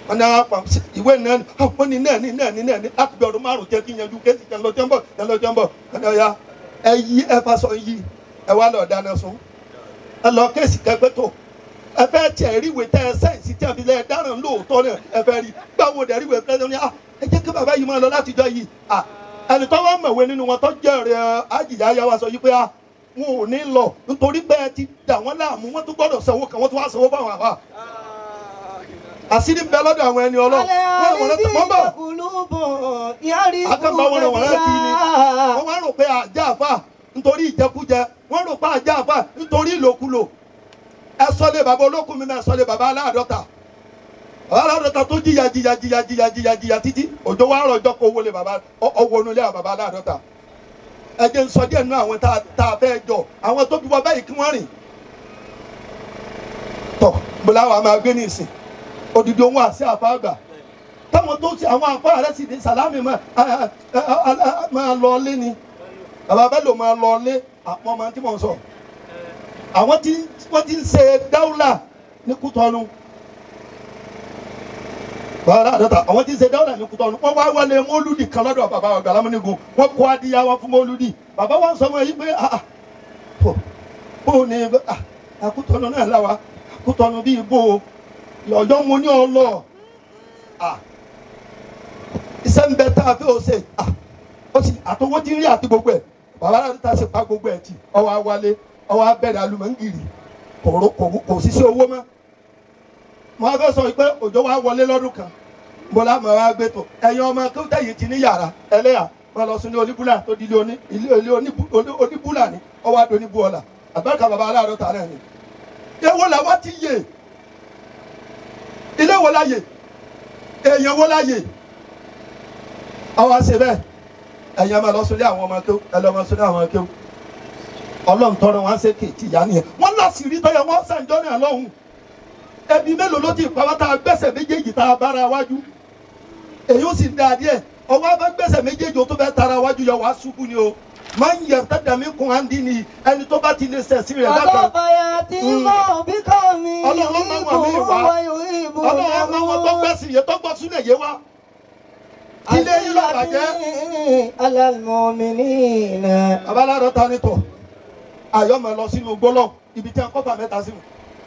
wọn ní apá ìwé náà ní wọn ní náà ní náà ní náà ní láti bí ọdún márùn jẹ́ kí yanjú kéésì jẹ́ lọ jẹ́ńbọ̀ jẹ́ lọ jẹ́ńbọ̀ ẹni ọ̀ya ẹ yí ẹ fasọ yí ẹ wá lọ dáná sun ẹ lọ kéésì kẹgbẹ́ tó ẹ fẹ́ tiẹ̀ rí ìwé tẹ́ ẹ sẹ́yìn tí a fi lẹ́ ẹ dáràn lóòótọ́ náà ẹ fẹ́ rí gbàwó dẹ̀ rí ìwé pẹ́ẹ́sẹ̀ ní ẹ jẹ́ kí bàbá yìí máa lọ látijọ́ yìí ẹni tó wá mọ̀wé nínú wọn tó jẹ́ ọ̀rẹ́ àjìyá wa sọ yìí pé wọn ò ní lọ nítorí pé ẹ ti dà wọ́n láàmú wọ́n tún gbọ́dọ̀ sanwó kan wọ́n tún wá sanwó fáwọn àwa. Àṣírí ń bẹ lọ́dọ̀ àwọn ẹni Ọlọ́run wọ́n wọ́n mọ́ bọ̀ akẹ́kọ̀ọ́ wọn wọ́n kì í ni wọ́n wá rò pé àjà àfà nítorí ìjẹkújẹ wọ́n rò pé àjà àfà nítorí ìlòkulò ẹ sọ lé bàbá olókùn mi máa sọ lé bàbá aláàdọ́ta aláàdọ́ta tó jìyà jìyà jìyà jìyà jìyà jìyà títí òjò wa rọjò kó wọlé bàbá ọwọ́ onúlé àwọn bàbá aláàdọ́ta ẹ jẹ́ n sọ díẹ̀ nínú àwọn tá a fẹ́ jọ àwọn tó bí wa báyìí kí wọ́n rìn tọ̀ bọ́lá wa máa gbé ní ìsìn odidi ohun àṣẹ àfáàgbà táwọn tó ṣe àwọn àfáà rẹ sì ní sàlámì máa lọ lé ni bàbá bẹ́ẹ̀ ló máa lọ lé àwọn ọmọ tí mò ń sọ àwọn tí wọ́n ti ń ṣe dáúlà ní Kútọ́nù bàbá àdọ́ta àwọn tí ń ṣe dáúlà ní Kútọ́nù wọ́n wá wọlé mọ́lúdì kan lọ́dọ̀ bàbá ọ̀gá lámúnigun wọ́n kó adìyà wọn fún mọ́lúdì bàbá wọn sọ wọn yìí pé bó ni Kútọ́nù náà láwa Kútọ́nù bíi bó o lọ́jọ́ mo ní ọlọ́ Iṣẹ́ ń bẹ tá a fẹ́ o ṣe ó sì àtọwọ́ tí ń rí àti gbogbo ẹ̀ bàbá aláàdọ́ta ta ṣe pa gbogbo ẹ̀ tì ọwọ́ awalé ọwọ́ abẹ́rẹ́ alùmọ̀ngìrì kò sí sí owó mọ́. Mo wá fẹ́ sọ pé òjò wa wọlé lọ́dún kan mo lá mọ̀ wá gbé tó ẹ̀yin ọmọ kí ó tẹ̀yìn ti ní yàrá ẹlẹ́yà mo lọ sún ní oníbúlà tó di ilé oníbúlà ni ọwọ́ adó oníbú ọ̀la àbẹ́rẹ́ka bàbá aláàdọ́ta náà ni. Èwo la wá ti yè ilé wo la yè èèyàn wo la yè ọwọ́ ṣe bẹ́ẹ̀ ẹ̀yin ọmọ lọ sórí àwọn ọmọ kéwú ẹ lọ́mọ sórí àwọn kéwú ọlọ́run tọrọ wọn ṣe kéètì ìyá nìyẹn wọn láṣìírí tọ́yọ wọn sàǹjọ́ náà lọ́hùn ẹbí mélòó ló ti pa wá tá a gbẹ́sẹ̀ méjèèjì tá a bára wájú èyí ó sì dáa díẹ̀ ọwọ́ abá gbẹ́sẹ̀ méjèèjì ó tó fẹ́ tara wájú yọ wá ṣubú ni o máa ń yẹ tẹ́tẹ̀mí kun á ń dín ní ẹni tó bá ti lè sẹ̀sí rẹ̀ lábẹ́. Ọlọ́run máa wà mí wá ọlọ́run máa wọ́n tó gbẹ́sì yẹ tó gbọ́ súnlẹ̀ yé wá. Ilé yìí lọ bàjẹ́. Babaláwo ta ni tọ̀ ayọ̀ máa lọ sínú gbólọ̀ ibi tí a kọ́fà mẹ́ta sí mu.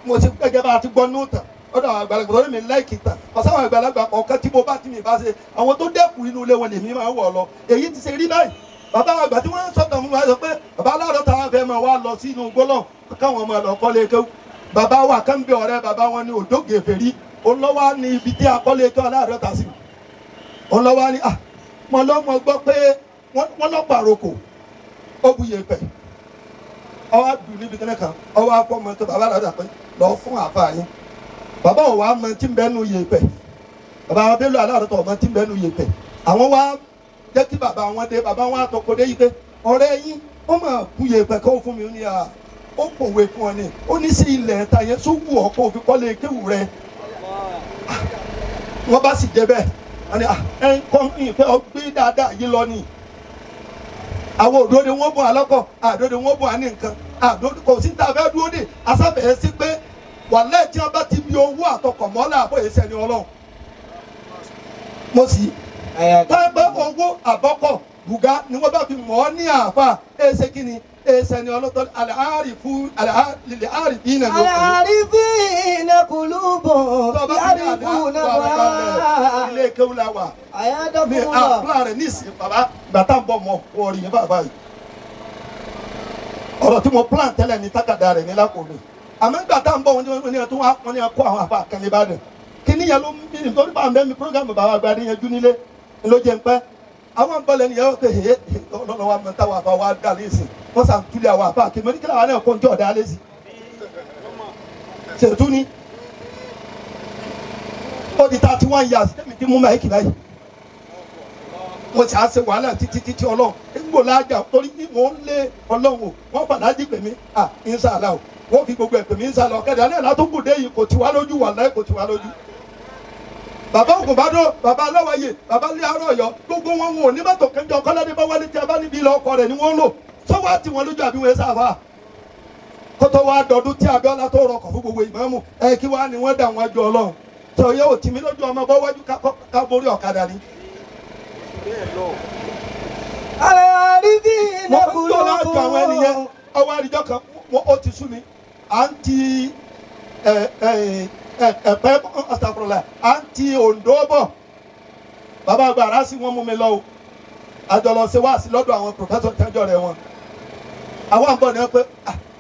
Mo ti gẹ́gẹ́ bá a ti gbọ́ ní òtàn ọ̀dọ̀ àwọn àgbàlagbà tó ní mi láìkì tàn ọ̀sán àwọn àgbàlagbà kọ̀ọ̀kan tí mo bá ti mi bá ṣe àwọn tó dẹ́kun inú ilé wọn lèmi máa ń wọ̀ lọ èyí ti ṣe rí báyìí. Bàbá àgbà tí wọ́n ń sọ̀tàn fún wa sọ pé bàbá aláàrọ̀ táwọn fẹ́ máa wá lọ sínú gbólọ̀ káwọn ọmọ lọ kọ́lé kéwú. Bàbá wa kan bí ọ̀rẹ́ bàbá wọn ní òjò gèfèrí olówó ní ibi tí a kọ́lé kéwú aláàrọ̀ tà sí. Olówó ní à mọ lọ́mọ gbọ́ pé wọ́n lọ́ pàrokò ó bu yèèpẹ̀ ọwọ́ àdùn níbi kẹ́lẹ́ kan ọwọ́ afọ́mọ tó bàbá aláàrọ̀ pé lọ fún àfa yín. Bàbá ò wá mọ tí ń bẹ́nu yèèpẹ̀ bàbá wa Bello aláàrọ̀ tó ọmọ tí ń bẹ́nu yèèpẹ̀ àwọn wá jẹ́ kí bàbá wọn dé bàbá wọn àtọkọ dé yìí pé ọ̀rẹ́ yín ó mà bu yèèpẹ̀ kó fún mi ó ní à ó pòwe fún ọ ní ó ní sí ilẹ̀ ẹ̀ta yẹn tó wù ọ́ kó fi kọ́lé kéwù rẹ. Wọ́n bá sì dé bẹ́ẹ̀ wọ́n ní ẹ kọ́ ìfẹ́ ọ gbé dáadáa yìí lọ ni àwọn òdòdó wọn bọ̀ alọ́kọ̀ àdòdó wọn bọ̀ àní nǹkan àdòdó kò sí tá a fẹ́ dúró dè asáfẹ́ sí pé wàlẹ́ tí wọ́n bá ti bí owó àtọkọ̀ mọ́lá àbọ̀ èsẹ̀ ni ọlọ́run mo sì tọ́pẹ́ owó àbọ́kọ̀ bùgá ni wọ́n bá fi mọ̀ ọ́ ní àáfà ẹsẹ̀ kí ni ẹsẹ̀ ni ọlọ́tọ́ àlàárífù àlàárífínà ló kù. Àlàárífínà kùlùbọ̀ yàrífúnà wá. Ilé kéwú la wà. Mi àpúlà rẹ̀ ní ìsìn bàbá gbàtà ń bọ̀ mọ́ orí yẹn bàbá yìí. Ọ̀rọ̀ tí mo plan tẹ́lẹ̀ ní tákàdá rẹ̀ ní lápò mi. Àmọ́ gbàtà ń bọ̀ wọ́n ní ẹ̀ tó wọ́n ní ẹ̀ kó àwọn àfa àkànlẹ̀ Ìbàdàn. Kí níyẹn ló ń bí nítorí bá ń bẹ́ mi prógámù bàbá àgbà níyanjú nílé ló jẹ́ ń pẹ́. Àwọn bọ́ọ̀lù ẹni yẹn pé ee ọlọ́run wa mọ̀ táwọn àfa wa dà lẹ́sìn wọ́n sàn túlẹ̀ àwọn àfa kí mo ní kí làwọn náà kó ń jẹ́ ọ̀dà lẹ́sìn. Ṣètú ni ó di 31 years tẹ́mi tí mú máìkì báyìí. Mo ṣe àṣẹ wàhálà títí títí ọlọ́run ń gbò lájà torí mò ń lé ọlọ́run o wọ́n padà jí pè mí à ń sàlà o wọ́n fi gbogbo ẹ̀ pè mí ń sàlà ọ̀kadà náà látó dé yìí kò tiwa lójú wàláhì kò tiwa lójú. Bàbá Ògùnbádò bàbá Aláwàyè bàbá ilé arọ Ọ̀yọ́ gbogbo wọn wọn ò ní mọ́tò kẹjọ Kọ́ládé bá wálé tí a bá níbi ilé ọkọ rẹ̀ ni wọ́n ń lò sọ́wọ́ àti wọn lójú àbí wọn sáfà kótó wa dọdún tí Abíọ́lá tó rọkọ̀ fún gbogbo ìmáàmù ẹ kí wàá ni wọ́n dà wọn jọ Ọlọ́run tó yẹ ò tì mí lójú ọmọ bọ́ wájú ká borí ọ̀kadà ni. Mo ń tó láàjọ àwọn ènìyàn ọwọ́ àdìjọ kan ó ti sú mi à ń ti ẹ̀pẹ́ ọ̀sàkùrọ̀lá à ń ti Oǹdó bọ̀ bàbá àgbà ara sí wọn mú mi lọ o àjọlọ ṣe wá sí lọ́dọ̀ àwọn pòfẹ́sọ̀ tẹ́jọ́ rẹ̀ wọn àwọn àbọ̀ ni wọ́n pé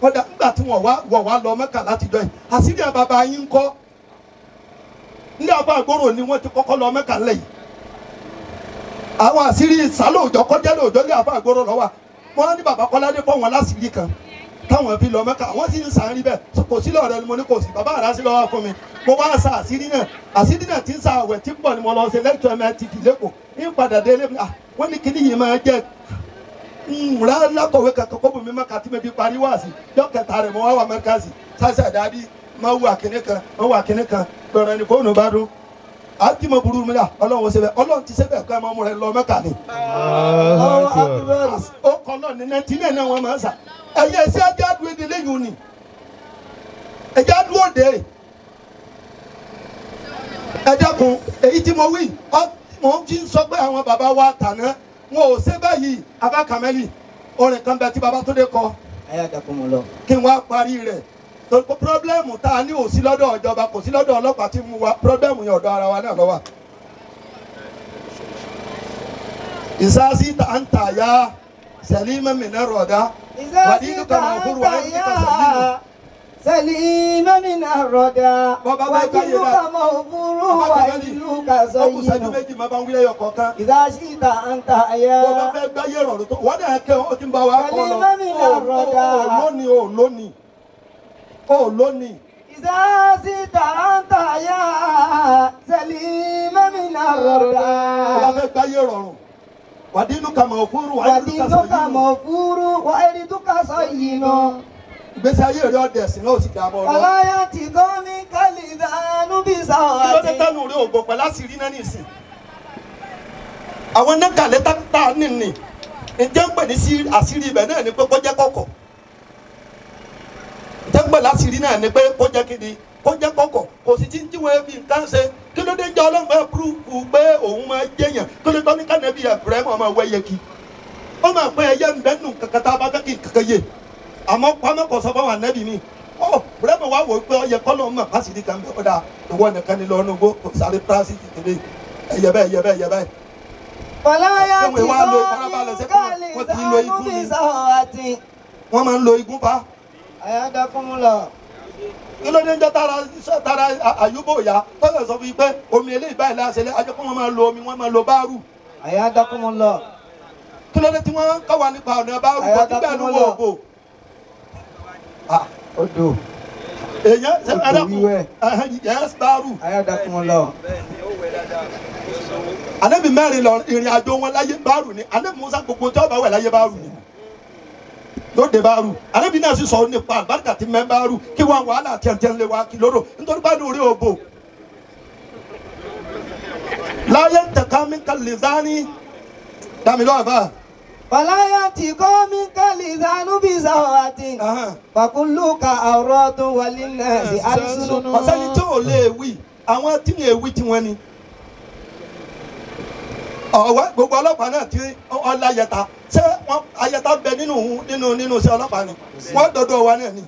wọ́n dà nígbà tí wọ́n wá lọ Mẹ́kà látijọ́ yìí àṣírí bàbá yín ń kọ́ ní àbá àgbòrò ni wọ́n ti kọ́kọ́ lọ Mẹ́kà lẹ̀ yìí àwọn àṣírí sálòjọ́ kọjá lòjọ́ ní àbá àgbòrò lọ́wọ́ wọ́n ní bàbá Kọ́ládé fọ́ wọn láṣìírí kan táwọn fi lọ Mẹ́kà wọ́n sì ń sàn rí bẹ́ẹ̀ kò sí lọ́rẹ́ ni mo ní kò sí bàbá àrà sí lọ́wọ́ fún mi mo wá sa àṣírí náà àṣírí náà ti ń sa àwẹ̀ tí ń bọ̀ ni mo lọ ṣe lẹ́tọ̀ MITV lẹ́kọ̀ọ́ ń padà dé ilé mi wọ́n ní kíní yìí máa jẹ́ nra lákọ̀wé kankan kó bùnmi Mẹ́kà tí mi fi parí wá sí jọ́ kẹta rẹ̀ mo wá wà Mẹ́kà sí sáṣà dàbí máa wù àkíní kan máa wù àkíní kan gbọ̀rọ̀ ni fóònù bá dún àti mo burú mi la Ọlọ́run ṣe bẹ́ẹ̀ Ọlọ́run ti ṣe bẹ́ẹ̀ kọ́ ẹ máa mú rẹ lọ Mẹ́kà ni. Ó kọ́ náà ní 99 náà wọ́n máa ń sà ẹ̀yẹ ẹ̀sẹ̀ ajá dúró de lẹ́yìn òní ẹ̀já dúró de ẹ dákun èyí tí mo wí mo ti ń sọ pé àwọn bàbá wa tàná wọn ò ṣe báyìí Abba Kameli orin kan bẹ tí bàbá tó dé kọ kí n wá parí rẹ̀ torí pé pírọ́blẹ́mù tá a ní ò sí lọ́dọ̀ ìjọba kò sí lọ́dọ̀ ọlọ́pàá tí mú wa pírọ́blẹ́mù yẹn ọ̀dọ̀ ara wa náà ló wà. Ìsáàsì ta ń tà ya sẹ̀límà mìíràn rọ̀dá. Ìsáàsì ta ń tà ya sẹ̀límà mìíràn rọ̀dá. Wàdínúkà mọ̀fúrú wàdínúkà sọ̀yìnà. Ọkùnrin ṣẹ́jú méjì máa bá ń wílẹ̀ yọkọ̀ kan. Ìsáàsì ta ń tà ya. Bọ́ bá fẹ́ gbáyé rọ̀rùn tó wọ́n náà kẹ́ ó ti ń bá wa kọ́ lọ. Sẹ̀límà mìíràn rọ̀dá. Ó lónìí ó lónìí. Ìsáàsì ta ń tà ya sẹ̀límà mìíràn rọ̀dá. Bọ́ bá fẹ́ gbáyé rọ̀rùn. Wàdínúkà mọ̀fúrú wàdínúkà sọ̀yìnà. Ìgbésí ayé rẹ̀ ọ̀dẹ̀ sí náà ó sì dààmú ọ̀rọ̀. Ọláyà ti kọ́ mi kálí ìdánú bí sáwà tí. Kí ló dé tánú rí ògbó pẹ̀lú àṣírí náà nìsín? Àwọn nákàlẹ́ tá a nìní. Ǹjẹ́ ń pè ní àṣírí ibẹ̀ náà ni pé kó jẹ́ kọ̀kọ̀. Ǹjẹ́ ń pè láṣírí náà ni pé kó jẹ́ kíni kó jẹ́ kọ̀kọ̀. Kò sì ti ń jíwèé fi nǹkan ṣe. Kí ló dé jẹ́ Ọlọ́run fẹ́ púrúfù pé òun máa jẹ́yàn? Kí ló tọ́ ní kánẹ́bí ẹ̀fúrẹ́ mọ́ máa wẹ́yẹ kí? Ó máa pẹ́ ẹyẹ ń bẹ́ nù kankan tá a bá fẹ́ kí kankan yé. Àmọ́ pamọ́ kò sọ fún ànẹ́bí mi. Ó bùrẹ́mọ̀ wá wò ó pé ọyẹ kọ́ ló ń mọ̀ pásìrì kan bẹ́ẹ̀ ọ̀dà ìwọ nìkan ni lọ́nu gbó kò sáré pásìtì tẹ̀lé ẹyẹ bẹ́ẹ̀ ẹyẹ bẹ́ẹ̀ ẹyẹ bẹ́ẹ̀. Ọláyà ti kọ́ mi kálí ìdánú bí sáwà tí. Wọ́n máa ń lo igun pa. Àyàdàkúnmúlọ̀. Kí ló dé ń jẹ́ tara àyúbò ya tọ́lá sọ fún yín pé omi eléyìí báyìí láṣẹ lé ajọ́ pé wọ́n máa lo omi wọ́n máa lo báárù. Àyàdàkúnmúlọ̀. Kí ló dé tí wọ́n kọ́ wa nípa ọ̀nà báárù kọ́ tí bẹ́ẹ̀ ló wọ òbò. Odò. Èyàn ṣe ẹlẹ́kùn yẹ́s báárù. Àyàdàkúnmúlọ̀. Ànábì mẹ́rin lọ ìrìn àjò wọn láyé báárù ni Ànábì Mùsá gbogbo tí wọ́n bá wẹ̀ láyé báárù ni lóde báárù Ànábì náà sì sọ nípa àlùbáríkà tí mẹ́ báárù kí wọ́n wàhálà tiẹ̀tiẹ̀ lé wa kí lóró nítorí bá lórí òbò. Láyé tẹ̀ka mi ka lè zání dàmí lọ́wọ́ bá. Fàlàyé tí kò mí kálí ìdánú bí sáwàtì. Fàkúlùkà àwòrán tó wọlé náà sí àdìsúnú. Ọ̀sẹ́ni tí ò lè wí àwọn tí lè wí tiwọn ni. Ọ̀wẹ́ gbogbo ọlọ́pàá náà tí ọlá ayẹta ṣé wọn ayẹta bẹ nínú nínú nínú iṣẹ́ ọlọ́pàá ni wọ́n dọ̀dọ̀ wa náà ni.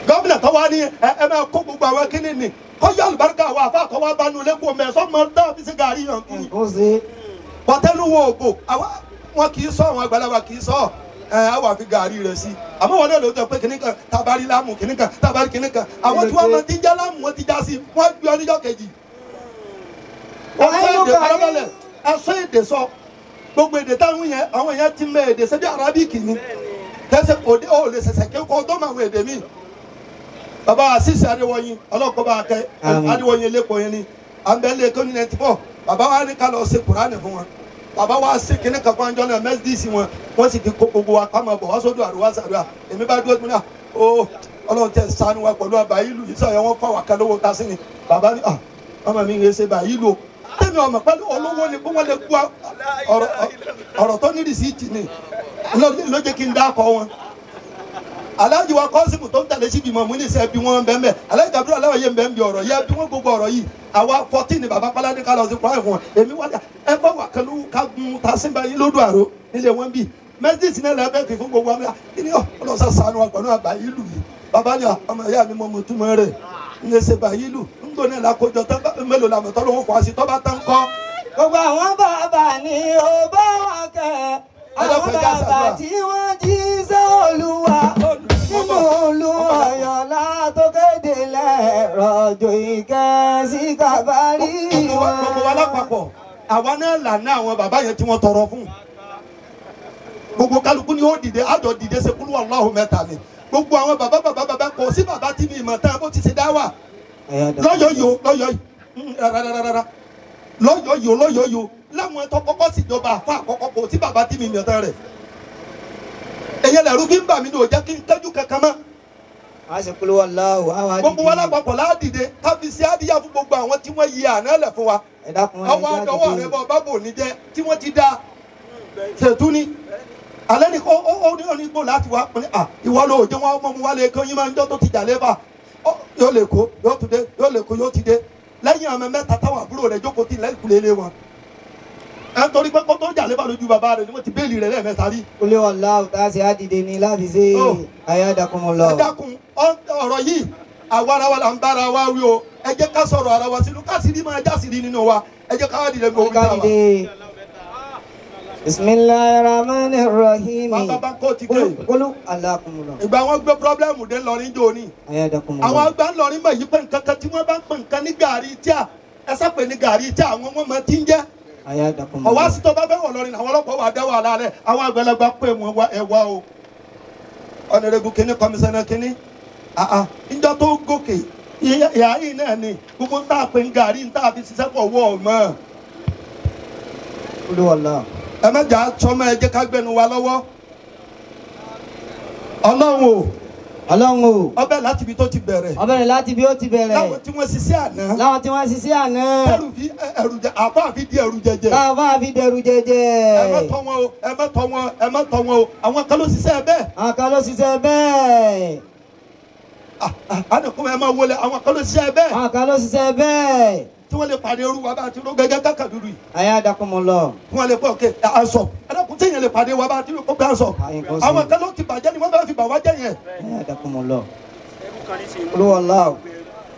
Gómìnà tó wá ní ẹ máa kó gbogbo àwọn kíní ni kọ́yọ́ àlùbáríkà wa àfa àkọ́wá bá nu lẹ́kọ̀ọ́ mẹ́sàn-án mọ́ dáa fi ṣe gàrí yàn kiri. Bọ́tẹ́lú wo ògbò wọn kì í sọ àwọn àgbàlagbà kì í sọ ẹ àwọn àfi gàrí rẹ̀ sí àmọ́ wọn náà ló jọ pé kíní kan tabari láàmù kíní kan tabari kíní kan àwọn tí wọ́n máa ti já láàmù wọn ti já sí wọ́n gbé ọ níjọ́ kejì. Wọ́n sọ èdè farabalẹ̀ ẹ sọ èdè sọ gbogbo èdè táwọn yẹn àwọn yẹn ti mọ èdè sẹ́bí arábíkì ni tẹ́sẹ̀ òde ó lè ṣẹ̀ṣẹ̀ kí kó tó máa wọ èdè mi. Bàbá àṣìṣe Adéwọ̀yìn ọlọ́kọ̀ bá kẹ́ Adéwọ̀yìn eléko yẹn ni àbẹ̀lẹ̀ kó ní 94 bàbá wa ní ká lọ ṣe Kùránì fún wọn bàbá wa ṣe kíní kan fún anjọ́ náà mẹ́sídíìsì wọn wọ́n sì ti kó gbogbo wa ká máa bọ̀ wá sódò àrùwá sàdúrà èmi bá dúró náà ó Ọlọ́run tẹ ṣàánú wa pẹ̀lú àbá ìlú yìí sọ̀rọ̀ wọn fáwọn kan lówó ta sí ni bàbá ní ọmọ mi ń ṣe bá ìlú o tẹ́mi ọmọ pẹ̀lú olówó ni kó wọ́n lè gbọ́ ọ̀rọ̀ tó ní rìsíìtì ni ló jẹ́ kí n dákọ̀ wọn. Aláàjì wa Kọ́sìmù tó ń tẹ̀lé síbi mọ̀ mú ní sẹ́ bí wọ́n bẹ́ẹ̀ bẹ́ẹ̀ Aláàjì Gabriel aláwọ̀ yé bẹ́ẹ̀ bí ọ̀rọ̀ yẹ bí wọ́n gbogbo ọ̀rọ̀ yìí àwa 14 ni bàbá Páládé ká lọ sí kúrò fún wọn èmi wá ẹ bá wà kẹlú ká gun tasínba yín lódò àrò nílé wọn bí mẹ́sìtì náà lẹ́fẹ̀ẹ́ fi fún gbogbo àmì kí ni ọlọ́sà sànù wa pẹ̀lú àbá yìí lù yìí bàbá ni ọmọ ìyá mi mọ̀ mọ̀ túmọ̀ rẹ̀ ń lè ṣe bàyí lù ń gbóná làkójọ tán mélòó làmọ̀ tọ́ ló ń fọ́ sí tọ́ bá tán kọ́. Gbogbo àwọn bàbá ni ó bá wọn kẹ́ àwọn bàbá tí wọ́n jí sọ́ọ̀lùwà nínú Olúọ̀yọ́lá tó kéde lẹ́rọ̀jò ìkẹ́ sí kábàárì wọn. Gbogbo wa lápapọ̀ àwa náà lànà àwọn bàbá yẹn tí wọ́n tọrọ fún. Gbogbo kálukú ni ó dìde àjọ dìde ṣe kúlú Allahu mẹ́ta ni. Gbogbo àwọn bàbá bàbá bàbá kò sí bàbá tí mi ìmọ̀ tán bó ti ṣe dá wà. Lọ́yọ̀ yìí o lọ́yọ̀ yìí rárárárá lọ́yọ̀ yìí o lọ́yọ̀ yìí o láwọn tó kọ́kọ́ síjọba àfa àkọ́kọ́ kò sí bàbá tí mi ìmọ̀ tán rẹ̀. Ẹ̀yẹ lẹ̀rú fi ń bà mí ní òjá kí n tẹ́jú kankan mọ́. Gbogbo wa lápapọ̀ ládìde káfí sí àdíyá fún gbogbo àwọn tí wọ́n yí àná lẹ̀ fún wa. Àwọn àdọ́wọ́ rẹ̀ bọ̀ bábò ní jẹ́ tí wọ́n ti da ṣètú ni. Alẹ́ ni ó ní onígbò láti wá pín à ìwọ ló jẹ́ wọn mọ́ mu wá lè kó yín máa ń jọ́ tó ti jà lébà yóò lè kó yóò tún dé yóò lè kó yóò ti dé lẹ́yìn àwọn mẹ́ta táwọn àbúrò rẹ̀ jókòó ti lẹ́kùlé lé wọn. Ẹ torí pé kó tó jà lébà lójú bàbá rẹ̀ ni wọ́n ti béèlì rẹ̀ lẹ́ẹ̀mẹ́ta rí. Olè ọ̀la ọ̀tá ṣe á dìde ní láti ṣe àyàdàkùnmọ̀ lọ. Ẹ dákun ọ̀rọ̀ yìí àwa ara wa là ń bára wa wí o ẹ jẹ́ ká sọ̀rọ̀ ara wa sínú ká sì rí máa já sí rí nínú wa Ẹ jẹ́ ká dìde gbogbo Ká dìde. Bismillahir Rahmanir Rahim. Bàbá bá kó ti gbé. Kólú alákùnrin. Ìgbà wọn gbé pírọ́blẹ́mù dé lọrin jò ní. Àwọn àgbà ńlọrin mọ̀ yí pé nǹkan kan tí wọ́n bá ń pè nǹkan ní gàrí tíà ẹ sápè ní gàrí tíà àwọn wọn mọ̀ tí ń jẹ́. Ọ̀wá sí tó bá fẹ́ wọ̀ lọrin àwọn ọlọ́pàá wà dá wàhálà rẹ̀ àwọn àgbàlagbà pé wọn wá ẹ wá o. Ọ̀nàrẹ́bù kínní kọmíṣánná kínní. Ìjọ tó gòkè ìyá yìí náà ni gbogbo ń tà pé ń gàrí ń tà fi ṣiṣẹ́ pọ̀ wọ́ ọ̀ mọ́. Ẹ má jà sọmọ ẹ jẹ́ ká gbẹnu wa lọ́wọ́. Ọlọ́run o. Ọlọ́run o. Ọbẹ̀ láti ibi tó ti bẹ̀rẹ̀. Ọbẹ̀ láti ibi ó ti bẹ̀rẹ̀. Láwọn tí wọ́n ṣiṣẹ́ àná. Láwọn tí wọ́n ṣiṣẹ́ àná. Ẹrù fi ẹrù jẹ àbá fi di ẹrù jẹjẹ. Àbá fi dẹrù jẹjẹ. Ẹ má tọ́ wọn o, ẹ má tọ́ wọn, ẹ má tọ́ wọn o. Àwọn kan ló ṣiṣẹ́ bẹ́ẹ̀. Àwọn kan ló ṣiṣẹ́ bẹ́ẹ̀. Àdìkún ẹ máa wọlé, àwọn kan ló ṣiṣẹ́ bẹ́ẹ̀. Àwọn kan ló ṣiṣẹ́ bẹ́ẹ̀. Tí wọ́n lè pàdé orú wa bá ti ró gẹ́gẹ́ kákàdúrú yìí. Ayé adakunmu lọ. Tí wọ́n lè pọ̀ òkè aṣọ. Ẹlẹ́kùn tí èèyàn lè pàdé wa bá ti ró kó aṣọ. Àwọn kan ló ti bàjẹ́ ni wọ́n bá fi bà wá jẹ́ yẹn. Ayé adakunmu lọ. Olúwọlá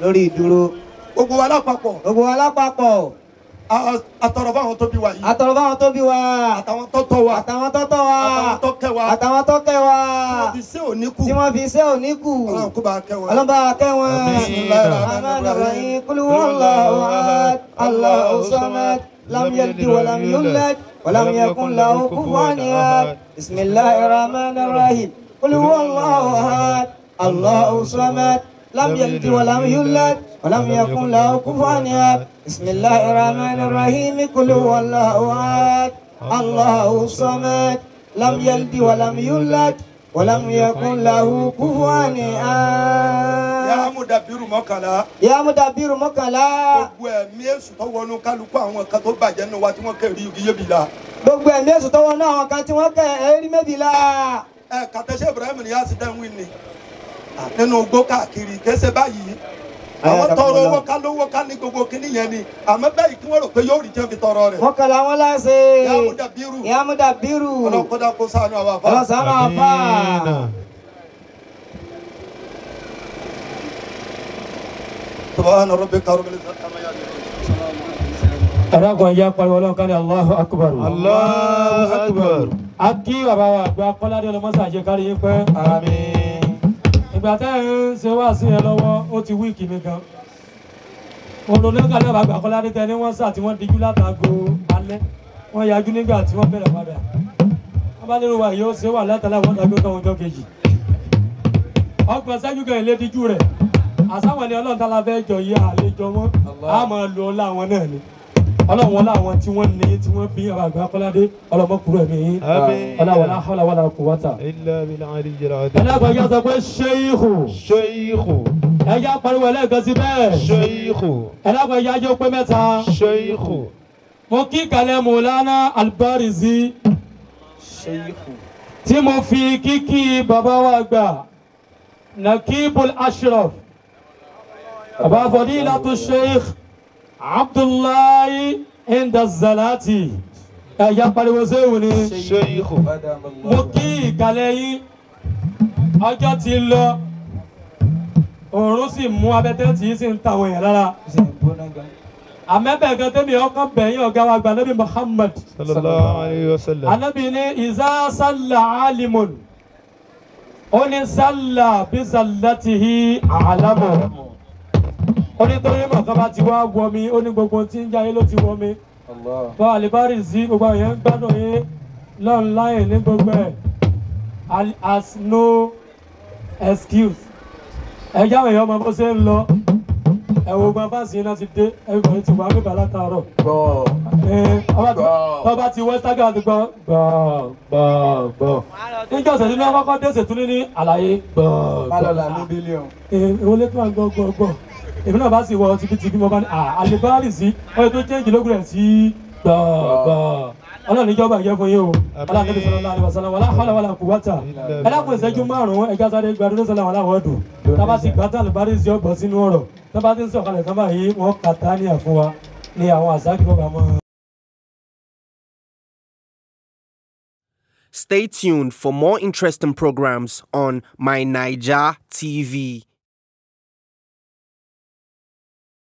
lórí ìdúró. Gbogbo wa lápapọ̀. Gbogbo wa lápapọ̀. Àtọ̀rọ̀ fáwọn tó bí wa yìí. Àtọ̀rọ̀ fáwọn tó bí wa. Àtàwọn tó tọ́ wa. Àtàwọn tó tọ́ wa. Àtàwọn tó kẹ́ wa. Àtàwọn tó kẹ́ wa. Tí wọ́n fi ṣe òní kù. Tí wọ́n fi ṣe òní kù. Ọlọ́run kó bá kẹ́ wọn. Ọlọ́run bá kẹ́ wọn. Bismillahir Rahmanir Rahim. Qul huwallahu ahad. Allahu samad. Lam yalid wa lam yulad. Wa lam yakun lahu kufuwan ahad. Bismillahir Rahmanir Rahim. Qul huwallahu ahad. Allahu samad. Lam yalid wa lam yulad. Wa lam yakun lahu kufuwan ahad. Bismillahir Rahmanir Rahim. Qul huwallahu ahad. Allahu samad. Lam yalid wa lam yulad. Wa lam yakun lahu kufuwan ahad. Ya Mudabiru mọ́kànlá. Ya Mudabiru mọ́kànlá. Gbogbo ẹ̀mí èṣù tó wọnú kálukú àwọn kan tó bàjẹ́ nínú wa tí wọ́n kẹ́ rí igi yébi la. Gbogbo ẹ̀mí èṣù tó wọnú àwọn kan tí wọ́n kẹ́ rí méjì la. Ẹ kàtẹ́sẹ̀ Ibrahim ni yá sí dẹ́n wí ni. Nínú igbó káàkiri kése báyìí. Àwọn tọrọ owó ká lówó ká ní gbogbo kíní yẹn ni. Àmọ́ bẹ́ẹ̀ kí wọ́n rò pé yóò rí jẹ́ fi tọrọ rẹ̀. Mọ́kànlá wọn láṣẹ. Ya Mudabiru. Ya Mudabiru. Ọlọ́kọ́dá kó ṣàánú àwọn àfáà. Ọlọ́sàánú àfáà. Subhana rabbika rabbil izzati amma yasifun. Ẹ̀rọ̀gùn ẹ̀yà pariwo ọlọ́run ká ní Allahu Akbar. Allahu Akbar. A kí bàbá wa àgbà Kọ́ládé ọlọ́mọ́sà jẹ́ kárí yín pẹ́. Àmín. Ìgbà tẹ́ ẹ̀ ń ṣe wá sí yẹn lọ́wọ́ ó ti wíìkì mi gan. Olùdókòlè bàbá àgbà Kọ́ládé tẹ ní wọ́n sà tí wọ́n dijú látago alẹ́. Wọ́n yajú nígbà tí wọ́n bẹ̀rẹ̀ padà. Wọ́n bá nínú wa yóò ṣe wà látàlá wọn dàgbé kan ọjọ́ kejì. Ọgbọ̀n ṣẹ́jú kan ìlé dijú rẹ̀. Àsáwọn ni ọlọ́run tálá fẹ́ jọ yí àlejò wọn. A máa lo ọlá wọn náà ni. Ọlọ́run wọn láwọn tí wọ́n ní tí wọ́n bí àgbà Kọ́ládé ọlọ́mọkùnrin ẹ̀mí yín. Ọlọ́wọ́lá hawla wala quwwata. Illa bil aliyyil azim. Ẹlẹ́gbẹ̀ẹ́ sọ pé ṣéyíhù. Ṣéyíhù. Ẹja pariwo ẹlẹ́gàn sí bẹ́ẹ̀. Ṣéyíhù. Ẹlẹ́gbẹ̀ẹ́ yájọ́ pé mẹ́ta. Ṣéyíhù. Mo kí kalẹ̀ Mọ̀lánà Albarizi. Ṣéyíhù. Tí mo fi kíkí bàbá wa gbà Nakibul Ashraf. Bàbá Fadilatu Sheikh Abdullahi Indazalati. Ẹ̀yà pariwo séwù ni. Ṣéyíhù. Mo kí ìkàlẹ̀ yín. Ọjọ́ ti lọ. Òòrùn sì mú abẹ́tẹ́ tí sì ń ta àwọn èèyàn lára. Àmẹ́bẹ̀ kan tẹ́mi ọkàn bẹ̀yìn ọ̀gá wa gba Nabi Muhammad. Sallallahu alayhi wa sallam. Ànábì ní ìzá sálà alimun. Ó ní sálà bí sàlátìhí àlámù. Ó ní torí mọ̀ kan bá ti wá wọ mi, ó ní gbogbo tí ń jáyé ló ti wọ mi. Bọ́ àlìbárì sí gbogbo àwọn èèyàn ń gbádùn yín lọ́nláìn ní gbogbo ẹ̀. As no excuse. Ẹ jẹ́ àwọn èèyàn ọmọ bó ṣe ń lọ. Ẹ wo gbọ́n fáǹsì iná ti dé, everybody ti wà bíbá látàárọ̀. Tọ́ba ti wọ Instagram ti gbọ́ gbọ́ gbọ́ gbọ́. Níjọ́ ọ̀sẹ̀ tí wọ́n kọ́kọ́ dé ṣètúní ní àlàyé gbọ́ gbọ́. Bálọ̀lá ní bílíọ̀nù. Ìwọlé tó wà gbọ́ gbọ́ gbọ́. Èmi náà bá sì wọ tibítibí mo bá ní àlebárì sí ọyọ tó jẹ́ ìjìlógún rẹ̀ sí gbọ́ gbọ́. Ọlọ́run níjọba ìyẹn fún yín o. Ọlọ́run níbi sallallahu alaihi wasallam wala hawla wala quwwata. Ẹ dákun ìṣẹ́jú márùn-ún ẹja sáré gbàdúrà sọ́lá wọn láwọn ọdún. Tábà ti gbàtà àlùbárí sí ọgbọ̀n sínú ọ̀rọ̀. Tábà ti ń sọ̀kalẹ̀ tán báyìí wọ́n kàtá ní àfún wa ní àwọn àṣà kí wọ́n bá mọ́. Stay tuned for more interesting programs on My Naija TV.